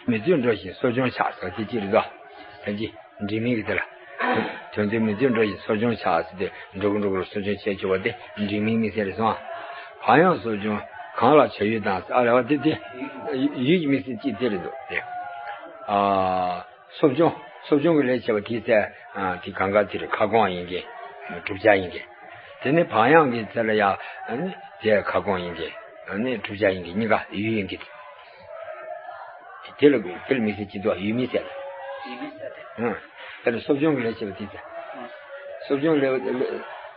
མི་བཙོས་འགྲོ་ཞིང་གསོ་སྦྱོང་བྱ་ཟེར་དེ་གཅིག་རེད་དོ། ད་ཅི་འབྲིང་མིང་གི་དེ་ལ། དོན་དུ་མི་བཙོས་འགྲོ་ཞིང་གསོ་སྦྱོང་བྱ་ཟེར་དེ་འགྲོ་གི་འགྲོ་གི་གསོ་སྦྱོང་བྱས་ཆོག་པ་དེ་འབྲིང་མིང་དམིགས་བསལ་རེད་སོང་ཨ། བག་ཡངས་གསོ་སྦྱོང་གང་ལ་བྱ་ཡུལ་དང་ཨ་རེད་བ་དེ་དེ་ཡུལ་གྱི་དམིགས་བསལ་གཅིག་དེ་རེད་འདུག་དེ། ཨ། གསོ་སྦྱོང་། གསོ་སྦྱོང་གི་ལས་བྱེད་པ་དེའི་ཚེ། དེ་གང་ག་དེ་རེད་ཁ་སྐོང་ཡིན་གྱི། བསྒྲུབ་བྱ་ཡིན་གྱི། དེ་ནས་བག་ཡངས་ཀྱི་ཚེ་ལ་ཡང་། དེ་ཁ་སྐོང་ཡིན་གྱི། བསྒྲུབ་བྱ་ཡིན་གྱི་གཉིས་ཀ་ཡུལ་ཡིན་གྱི། དེ་ལ་དེ་ལ་དམིགས་བསལ་གྱི་འདུག་ཡུལ་མིན་ཟེར། ཡུལ་མིན་ཟེར་ཏེ། དེ་ལ་གསོ་སྦྱོང་གི་ལས་བྱེད་པ་དེའི་ཚེ། གསོ་སྦྱོང་ལས།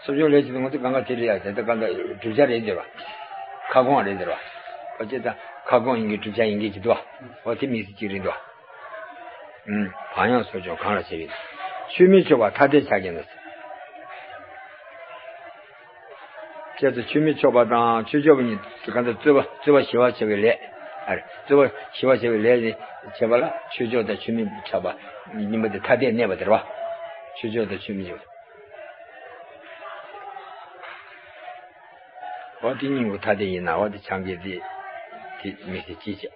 གསོ་སྦྱོང་ལས་བྱེད་པ་ང་ཚོ་གང་ག་དེ་རེད་ཡ་དེ་ལྟ་གང་ལྟར་བསྒྲུབ་བྱ་རེད་འདོད་པ། ཁ་སྐོང་རེད་འདོད་པ། ཨོ་ཅེ་ད་ཁ་སྐོང་ཡིན་གྱི་བསྒྲུབ་བྱ་ཡིན་གྱི་ཅི་འདུག་བ། ཨོ་དེ་དམིགས་བསལ་གཅིག་རེད་འདུག་བ། ཨུམ། བག་ཡངས་གསོ་སྦྱོང་གང་ལ་བྱ་ཡུལ། ཆོས་མིན་ཆོག་པ་ཐ་དད་ཆགས་ཀྱི་ན། ཅེས་སོ་ཆོས་མིན་ཆོག་པ་དང་ཆོས་ཆོག་པ་གཉིས་གང་ལྟར་རྩོད་པ་རྩོད་པ་ཞི་བར་བྱ་བའི་ལས། ཨ་རེ་རྩོད་པ་ཞི་བར་བྱ་བའི་ལས་ནི་བྱེད་པ་ལ་ཆོས་ཆོག་དང་ཆོས་མིན་ཆགས་པ་གཉིས་པོ་དེ་ཐ་དད་གནས་པ་དེ་རེད་བ། ཆོས་ཆོག་དང་ཆོས་མིན་ཆོག་འོ་དེ་གཉིས་པོ་ཐ་དད་ཡིན་ན་འོ་དེ་ཆང་གི་དེ་དེ་དམིགས་བསལ་གཅིག་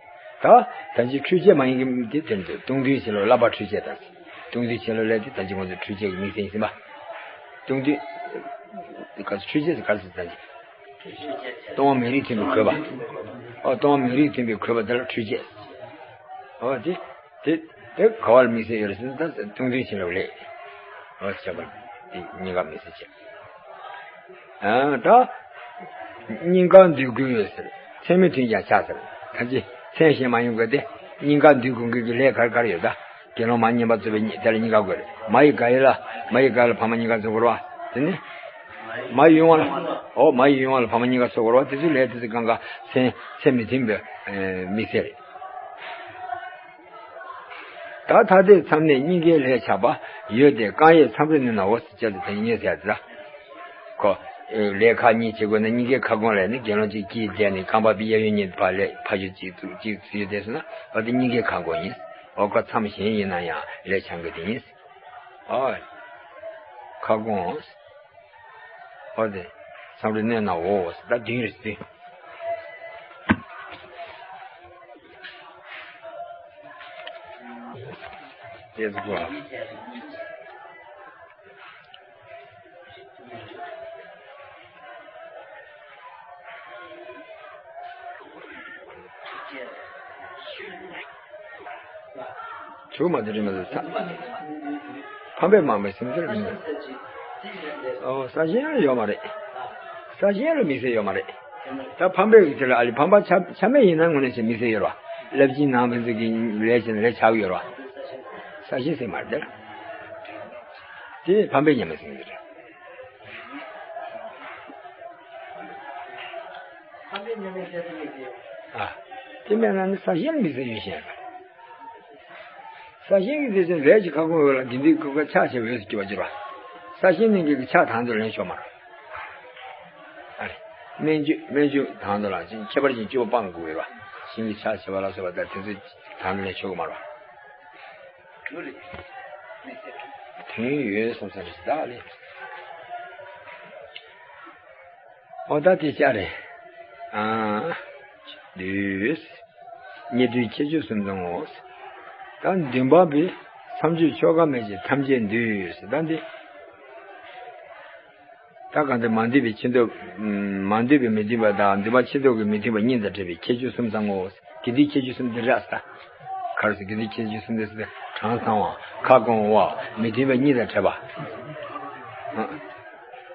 བྱས། ད་ད་ཅི་འཕྲུལ་ཆས་མ་ཡིན་གྱི་དེ་དེ་འདུག་སྟོང་ཐུན་བྱེད་ལ་བསླབ་པ་འཕྲུལ་ཆས་དང་། སྟོང་ཐུན་བྱེད་ལ་ལས་དེ་ད་ཅི་ང་ཚོ་འཕྲུལ་ཆས་ཀྱི་དམིགས་བསལ་ཡིན་ཟིན་པ། སྟོང་ཐུན་ག་འཕྲུལ་ཆས་སུ་ག་ཟེར་ད་ཅི། སྟོང་པ་མིང་རུས་མཐུན་པའི་གོས་པ། ཨོ་སྟོང་པ་མིང་རུས་མཐུན་པའི་གོས་པ་དེ་ལ་འཕྲུལ་ཆས། ཨོ་དེ། དེ་དེ་ག་བར་དམིགས་བསལ་ཡོད་རེད་ཟེར་ན་ད་སྟོང་ཐུན་བྱེད་ལ་ལས། ཨོ་བྱས་པ་དེ་གཉིས་ཀ་དམིགས་བསལ་བྱས། ཨ་ད། སྙིང་གར་འདུས་ཀུན་ཡོད་ཟེར། མཚན་མི་མཐུན་ཀྱང་ཆགས་ཟེར། ད་ཅི་མཚན་གཞན་མ་ཡིན་དགོས་ཏེ། སྙིང་གར་འདུས་ཀུན་གྱི་ལས་གར་གར་ཡོད་ད། དགེ་སློང་མ་བསྙེན་པར་རྩོད་པའི་དེ་ལ་སྙིང་གར་དགོས་རེད། མ་ཡི་ག་ཡི་ལ། མ་ཡི་ག་ལ་ཕ་མ་གཉིས་ཀ་རྩོད་དགོས་རེད་བ། དེ་ནི། མ་ཡི་ཡུལ་དབང་ལ། ཨོ་མ་ཡི་ཡུལ་དབང་ལ་ཕ་མ་གཉིས་ཀ་རྩོད་དགོས་རེད་བ། དེ་ཚོའི་ལས་དེ་ཚོ་གང་ག་མཚན་མཚན་མི་མཐུན་པའི་དམིགས་བསལ་རེད། ད་ཐ་དད་མཚམས་ནས་སྙིང་གའི་ལས་ཆགས་པ་ཡོད་དེ་རྐང་གཡས་མཚམས་རེ་གནོན་ནའོ་ཟེར་བྱས་ཏེ་ད་ཉེ་ཟེར་ཏེ་ད། ཁོ། ལས་ཁག་གཉིས་བྱེད་དགོས་ན་སྙིང་གའི་ཁ་སྐོང་ལས་ནི་དགེ་སློང་གཅིག་དཀྱིལ་བསྡད་ནས་རྐང་པ་གཡས་གཡོན་གཉིས་ཕར་ལས་ཕར་གཡུག་གཅིག་ཚུར་གཅིག་ཚུར་གཡུག་བསྡད་སོང་ན་འོ་དེ་སྙིང་གའི་ཁ་སྐོང་ཡིན། འོ་ཁོ་མཚམས་གཞན་ཡིན་ན་ཡང་ལས་ཆགས་མཁན་དེ་ཡིན། ཨོ། ཁ་སྐོང་། འོ་དེ། མཚམས་རེ་གནོན་ནའོ་ཟེར་ད་བདུན་རེ་ཟེར། དེ་ཟེར་གོ། ཆུ་མ་དེ་རིང་མ་དེ་ཚ། ཕམ་པའི་མང་པའི་སེམས་ཚོར་མི་འདུག་ཨོ་ས་གཞན་ལ་ཡོད་མ་རེད། ས་གཞན་ལ་དམིགས་བསལ་ཡོད་མ་རེད། ད་ཕམ་པའི་གི་དེ་ལ་ཨ་ལི་ཕམ་པ་ཆ་ཆ་མེད་ཡིན་ན་དངོས་གནས་བྱས་དམིགས་བསལ་ཡོད་རེད་བ། རླབས་ཆེན་ནང་ཕན་ཚུན་གྱི་ལས་བྱས་ན་ལས་ཆགས་ཡོད་རེད་བ། ས་གཞན་ཟེར་མ་རེད་དེ་ལ། དེ་ཕམ་པའི་ཉམས་ལེན་ཟེར་གྱི་རེད། ཨ། དེ་མེད་ན་ནི་ས་གཞན་ལ་དམིགས་བསལ་ཡོད་ཤེས་རེད། ས་གཞན་གྱི་དེ་ཚོ་ལས་ཀྱི་ཁ་སྐོང་འོས་ལ་དགེ་འདུན་གྱི་ཁ་ཆགས་བྱེད་འོས་སུ་གྱུར་པ་གྱུར་པ། ས་གཞན་ནས་ཀྱི་ཆགས་དང་དུ་ལེན་ཆོག་མ་རེད། ཨ་རེ། སྨན་བཅོས་སྨན་བཅོས་དང་དུ་ལ་ཅིག་ཁྱད་པར་ཅན་བཅུ་པ་སྤང་དགོས་པ། ཤིང་གི་ཆགས་བྱེད་པ་ལ་སོགས་པ་དང་དེ་ཚོ་དང་དུ་ལེན་ཆོག་གི་མ་རེད། དོན་ཡོད་བསམ་ས་རེད་ཟེར་ད་ལས། ཨོ་ད་དེ་ཅག་རེད། ཨ། འདུས། སྙིགས་དུས་ཁྱད་ཆོས་གསུམ་ཚང་ངོ་། ད་འདུན་པ་པའི་མཚམས་གཅོད་ཆོ་ག་མེད་ཅིང་ཐམས་ཅད་འདུས། ད་འདི། ད་གང་དེ་མ་འདུས་པའི་ཕྱིར་འདུ། མ་འདུས་པའི་མི་མཐུན་པ་དང་འདུན་པ་ཕྱིར་འདུ་གི་མི་མཐུན་པ་གཉིས་དང་བྲལ་བའི་ཁྱད་ཆོས་གསུམ་ཚང་ངོ་། དགེ་སྡིག་ཁྱད་ཆོས་གསུམ་འདི་རེད་ཟེར། ག་རེ་ཟེར་དགེ་སྡིག་ཁྱད་ཆོས་གསུམ་འདི་ཟེར་ཏེ་གྲངས་ཚང་བ་ཁ་སྐོང་བ་མི་མཐུན་པ་གཉིས་དང་བྲལ་བ།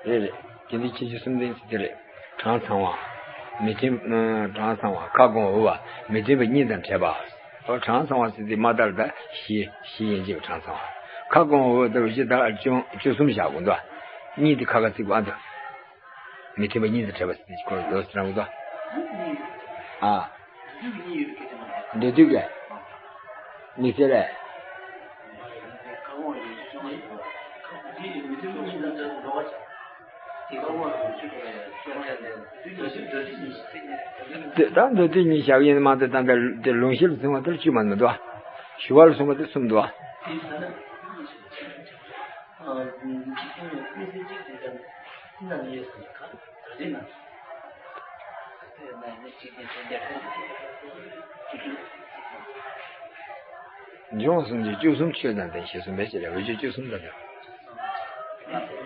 རེད་རེད། དགེ་སྡིག་ཁྱད་ཆོས་གསུམ་ལྡན་ཟེར་དེ་རེད། གྲངས་ཚང་བ། མི་མཐུན། གྲངས་ཚང་བ་ཁ་སྐོང་འོས་པ་མི་མཐུན་པ་གཉིས་དང་བྲལ་བ། ཨོ་གྲངས་ཚང་བ་ཟེར་དེ་མ་ལྟར་ད་བཞི་བཞི་ཡན་ཆད་ཀྱི་གྲངས་ཚང་བ། ཁ་སྐོང་འོས་པ་ལྟ་བུ་བཞི་ལྟར་བཅུ་བཅུ་གསུམ་བཞག་དགོས་འདུག་གཉིས་དེ་ཁ་ཁ་ཚིག་པ་ཨ་འདུག་མི་མཐུན་པ་གཉིས་དང་བྲལ་བ་ཟེར་ཏེ་ཁོ་ཡོད་ཟེར་རང་གོ། ཨ། འདོད་དུས་ཀྱི། མི་ཟེར་རེད། ད་འདོད་དུས་གཉིས་བཞག་ཡིན་མ་གཏོགས་ད་ལྟ་དེ་ལུང་གཞི་ལ་སོང་བ་དེ་ལ་བཅུ་མ་ནི་འདུག་ཞུ་བ་ལ་སོང་བ་དེ་གསུམ་འདུག་འབྱུང་གསུམ་གྱི་བཅུ་གསུམ་ཆོས་དང་ལྡན་ཞེས་གསུངས་པས་ཞེས་རེད། འོ་ཆོས་བཅུ་གསུམ་དང་ལྡན།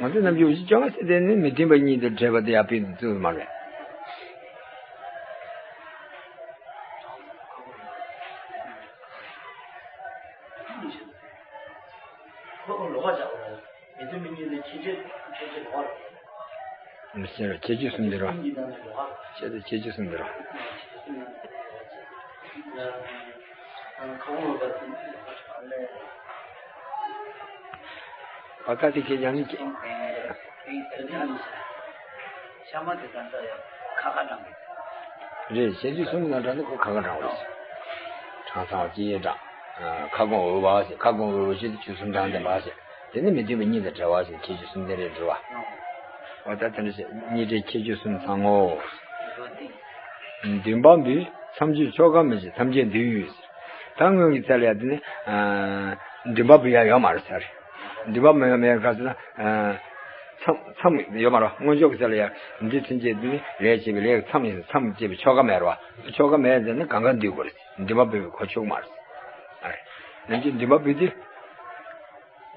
ང་ཚོ་ནམ་རྒྱུན་འོ་ཆོས་བཅོ་ལྔ་ཟེར་དེ་ནི་མི་མཐུན་པ་གཉིས་དང་བྲལ་བ་དེ་ཡར་ཕུལ་ནས་བཙུགས་མ་རེད། ཁོ་ལོག་པ་བྱ་བ་རེད། མི་མཐུན་པ་གཉིས་ནི་ཁྱད་ཆོས་ཁྱད་ཆོས་ལོག་པ་རེད། མི་ཤེས་ར་ཁྱད་ཆོས་གསུམ་འདི་ར། ཁྱད་ཆོས་ཁྱད་ཆོས་གསུམ་འདི་ར། བ་ད་དེ་ཁྱེད་ཡང་ནི་ཁྱེད། ཤ་མ་དེ་ད་ལྟ་ཡང་ཁ་ཁ་དྲང་གི། རེད། ཁྱད་ཆོས་གསུམ་གྱི་ནང་དྲང་ནི་ཁོ་ཁ་ཁ་དྲང་བ་རེད། དྲང་ཚང་བ་ཅི་ཡིན་དྲང་། ཁ་སྐོང་འོས་པ་ཞེས། ཁ་སྐོང་འོས་པ་ཞེས་ཆོས་གསུམ་དྲང་ལྡན་པ་ཞེས། དེ་ནི་མི་མཐུན་པ་གཉིས་དང་བྲལ་བ་ཞེས་ཁྱད་ཆོས་གསུམ་ལྡན་རེད་འགྲོ་བ། འོ་ད་དེ་འདྲ་ཞིག་གཉིས་བྲལ་ཁྱད་ཆོས་གསུམ་ཚང་ངོ་། འདུན་པ་འབུལ། མཚམས་གཅོད་ཆོ་ག་མི་བྱེད་ཐམས་ཅད་འདུས། ད་སྔོན་གྱི་ཚེ་ལ་ཡང་དེ་ནི་འདུན་པ་འབུལ་ཡ་ཡོད་མ་རེད་ཟེར། འདུན་པ་མེད་མེད་ག་ཟེར་ན། མཚམས་མཚམས་ཡོད་མ་རེད། སྔོན་ཆད་ཀྱི་ཚེ་ལ་ཡང་འདི་ཚུན་ཆད་དེ་ནི་ལས་བྱེད་པའི་ལས་ཀྱི་མཚམས་ཡིན། མཚམས་བཅད་པའི་ཆོ་ག་མེད་རེད་བ། ཆོ་ག་མེད་ཟེར་ན་གང་ག་འདུས་དགོས་རེད། འདུན་པ་འབུལ་བའི་གོ་ཆོད་མ་རེད། ནམ་རྒྱུན་འདུན་པ་འབུལ་དུས།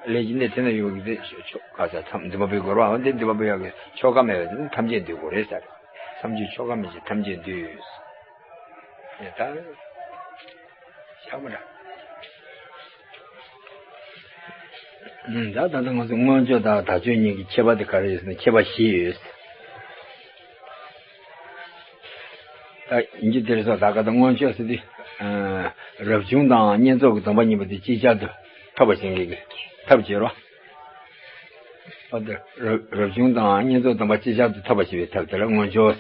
ལས་ཀྱི་གནས་དེ་ན་ཡོད་ཀྱི་དེ་ཆོ་ག་ཟེར་མཚམས་འདུན་པ་འབུལ་དགོས་རེད་བ། འདི་འདུན་པ་འབུལ་ཡག་གི་ཆོ་ག་མེད་པས་དེ་ནི་ཐམས་ཅད་འདུས་དགོས་རེད་ཟེར། མཚམས་གཅོད་ཆོ་ག་མི་བྱེད་ཐམས་ཅད་འདུས། ད་ཤག་མ་འདྲ། ད་ད་ལྟ་ང་ཚོ་མངོན་བརྗོད་དང་དག་བརྗོད་གཉིས་ཀྱི་ཁྱད་པར་དེ་ག་རེ་ཡོད་ཟེར་ན་ཁྱད་པར་བཞི་ཡོད། ད་ཡིན་གྱི་དེར་སོགས་ད་ག་ད་མངོན་བརྗོད་ཟེར་དུས། རབ་བྱུང་དང་བསྙེན་རྫོགས་ཀྱི་སྡོམ་པ་གཉིས་པོ་དེ་ཅིག་ཅར་དུ་ཐོབ་པ་བྱེད་མཁན་གྱི་ཐབས་བྱེད་རོགས། འོ་དེ་རབ་རབ་བྱུང་དང་བསྙེན་རྫོགས་སྡོམ་པ་ཅིག་ཅར་དུ་ཐོབ་པ་བྱེད་པའི་ཐབས་དེ་ལ་མངོན་བརྗོད།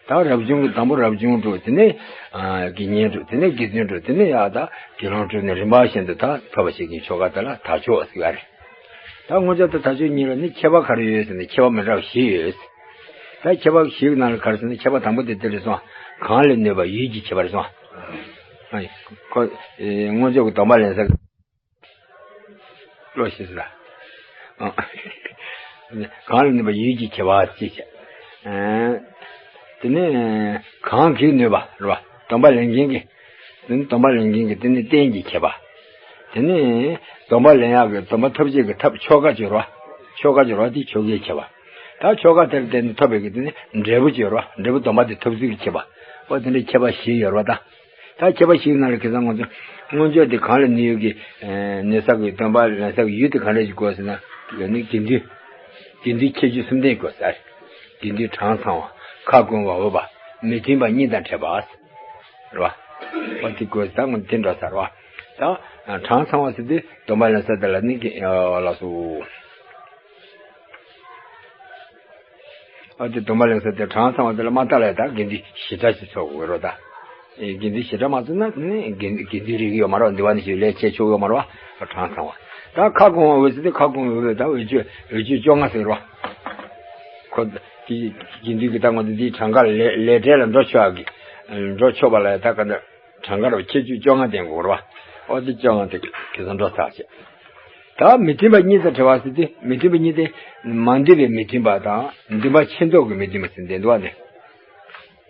ད་རབ་བྱུང་གི་དང་པོ་རབ་བྱུང་སྒྲུབ། དེ་ནས་དགེ་བསྙེན་སྒྲུབ། དེ་ནས་དགེ་འདུན་སྒྲུབ། དེ་ནས་ཡར་ད་དགེ་སློང་སྒྲུབ་ནས་རིམ་པ་བཞིན་དུ་ད་ཐོབ་པ་བྱེད་མཁན་ཆོ་ག་དེ་ལ་དག་ཆོག་ཟེར་བ་རེད། ད་མངོན་བརྗོད་དང་དག་བརྗོད་གཉིས་ལ་ནི་ཁྱད་པར་ག་རེ་ཡོད་ཟེར་ན་ཁྱད་པར་མི་འདྲ་བ་བཞི་ཡོད། ད་ཁྱད་པར་བཞི་གི་ནང་ལ་ག་རེ་ཟེར་ན་ཁྱད་པར་དང་པོ་དེ་དེ་རེད་སོང་། གང་ལས་ནུས་པ་ཡུལ་གྱི་ཁྱད་པར་རེད་སོང་། ཨ་ཁོ་མངོན་བརྗོད་ཀྱི་སྡོམ་པ་ལེན་ས་བློ་ཤེས་ས། གང་ལས་ནུས་པ་ཡུལ་གྱི་ཁྱད་པར་ཅིག་བྱས། དེ་ནས་གང་གིས་ནུས་པ་རེད་བ། སྡོམ་པ་ལེན་མཁན་གྱི། དེ་ནི་སྡོམ་པ་ལེན་མཁན་གྱི་དེ་ནི་རྟེན་གྱི་ཁྱད་པར། དེ་ནི་སྡོམ་པ་ལེན་ཡག་གི་སྡོམ་པ་ཐོབ་བྱེད་ཀྱི་ཐབས་ཆོ་ག་སྦྱོར་བ། ཆོ་ག་སྦྱོར་བ་དེ་ཆོ་གའི་ཁྱད་པར། ད་ཆོ་ག་དེར་བརྟེན་ནས་ཐོབ་པའི་གི་དེ་ནི་འབྲས་བུ་སྦྱོར་བ། འབྲས་བུ་སྡོམ་པ་དེ་ཐོབ་ཚུལ་གྱི་ཁྱད་པར། འོ་དེ་འདྲའི་ཁྱད་པར་བཞི་ཡོད་རེད་བ་ད། ད་ཁྱད་པར་བཞིའི་ནང་ལ་ཁ་སང་ང་ཚོ་མངོན་བརྗོད་དེ་གང་ལ་ནུས་ཡོད་ཀྱི། ནུས་ས་གི་སྡོམ་པ་ལེན་ས་གི་ཡུལ་དེ་གང་འདྲ་ཞིག་དགོས་ཟེར་ན། དེ་ནི་དགེ་འདུན། དགེ་འདུན་ཁྱད་ཆོས་གསུམ་ལྡན་དགོས་ཟེར། དགེ་འདུན་གྲངས་ཚང་བ། ཁ་སྐོང་བ་འོས་པ། མི་མཐུན་པ་གཉིས་དང་བྲལ་བ། རེད་བ། འོ་དེ་དགོས་ཟེར་ད་ང་དེ་འགྲོ་ས་རེད་བ། ད་གྲངས་ཚང་བ་ཟེར་དུས་སྡོམ་པ་ལེན་ས་དེ་ལ་ནི་ཀྱི་ལགས་སོ། ཨ་དེ་སྡོམ་པ་ལེན་ས་དེ་གྲངས་ཚང་བ་དེ་ལ་མ་ལྟ་ལ་ད་དགེ་འདུན་བཞི་གྲྭ་ཞིག་ཚོགས་དགོས་རེད་ད། དགེ་འདུན་བཞི་གྲྭ་མ་ཚོགས་ན་དེ་ནི་དགེ་དགེ་འདུན་རིགས་ཡོད་མ་རེད། འདི་བ་ནི་ཞིག་ལས་བྱེད་ཆོག་ཡོད་མ་རེད་བ། གྲངས་ཚང་བ། ད་ཁ་སྐོང་བ་འོས་ཟེར་དེ་ཁ་སྐོང་བའི་འོས་ད་འོས་ཆོས་འོས་ཆོས་བཅོ་ལྔ་ཟེར་རོ། ཁོ་དེ་དགེ་འདུན་གྱི་ད་ང་ཚོ་འདིའི་གྲངས་ཀ་ལས་ལས་བྲལ་ལ་འགྲོ་ཆོག་གི། འགྲོ་ཆོག་པ་ལ་ད་ག་འདྲ། གྲངས་ཀ་རུ་ཁྱད་ཆོས་བཅོ་ལྔ་ལྡན་དགོས་རེད་བ། ཨོ་དེ་བཅོ་ལྔ་དེ་ཁེ་བཟང་འགྲོ་ཚར་བྱས། ད་མི་མཐུན་པ་གཉིས་དང་བྲལ་བ་ཟེར་དུས་མི་མཐུན་པ་གཉིས་དེ་མ་འདུས་པའི་མི་མཐུན་པ་དང་འདུན་པ་ཆེ་མདོག་གི་མི་མཐུན་པ་ཟེར་འདི་འདུག་བ་ནི།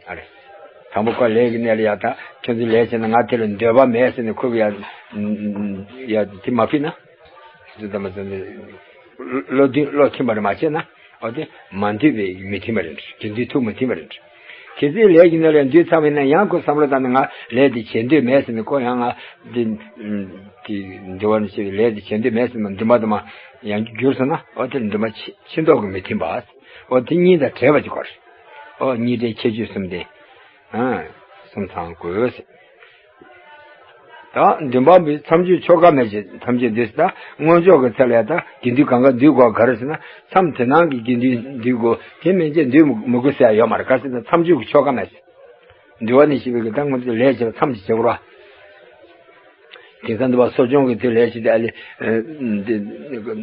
ཨ་རེ། དང་པོ་ཁོ་ལས་ཀྱི་གནས་ལ་ཡ་ད་ཁྱོད་ཚོས་ལས་བྱས་ན་ང་དེ་ལ་འདོད་པ་མེད་ཟེར་ནས་ཁོ་གི་ཡ། ཡ་དེ་མ་ཕུད་ན། བློ་མཐུན་བློ་མཐུན་པ་རེད་མ་བྱས་ན། ཨོ་དེ་མ་འདུས་པའི་མི་མཐུན་པ་རེད། དགེ་འདུན་ཐུགས་མ་མཐུན་པ་རེད། གལ་སྲིད་ལས་ཀྱི་གནས་ལ་འདུས་ཚར་བ་ཡིན་ན་ཡང་ཁོ་བསམ་བློ་བཏང་ནས་ང་ལས་དེ་བྱེད་འདོད་མེད་ཟེར་ནས་ཁོ་ཡང་ང་དེ་དེ་འདི་བ་ནི་བྱེད་པའི་ལས་དེ་བྱེད་འདོད་མེད་ཟེར་ནས་འདུན་པ་དུ་མ་ཡང་འགྱུར་སོང་ན་ཨོ་དེར་འདུན་པ་ཆེ་མདོག་གི་མི་མཐུན་པ། ཨོ་དེ་གཉིས་དང་བྲལ་བ་ཅིག་དགོས་རེད། ཨོ་གཉིས་བྲལ་ཁྱད་ཆོས་གསུམ་ལྡན། ཨ་གསུམ་ཚང་དགོས། ད་འདུན་པ་མེད་མཚམས་གཅོད་ཆོ་ག་མེད་ཅེས་ཐམས་ཅད་འདུས་ཟེར། ད་མངོན་ཕྱོགས་ཀྱི་ཚད་ལ་ཡང་ད་དགེ་འདུན་གང་ག་འདུས་དགོས། ག་རེ་ཟེར་ན་མཚམས་དེ་ནང་གི་དགེ་འདུན་འདུས་དགོས། དེ་མན་ཆད་འདུས་མི་དགོས་ཟེར་ཡ་ཡོད་མ་རེད། ག་རེ་ཟེར་ན་མཚམས་གཅོད་ཀྱི་ཆོ་ག་མེད་ཟེར། འདུལ་བ་ནས་བཤད་པའི་གི་ད་ངོ་ཚ་ལས་བྱེད་པ་མཚམས་ཀྱི་བྱེད་དགོས་ར། དེང་སང་འདུལ་བ་གསོ་སྦྱོང་གི་དེ་ལས་བྱེད་དེ་ཨ་ལས་འདི་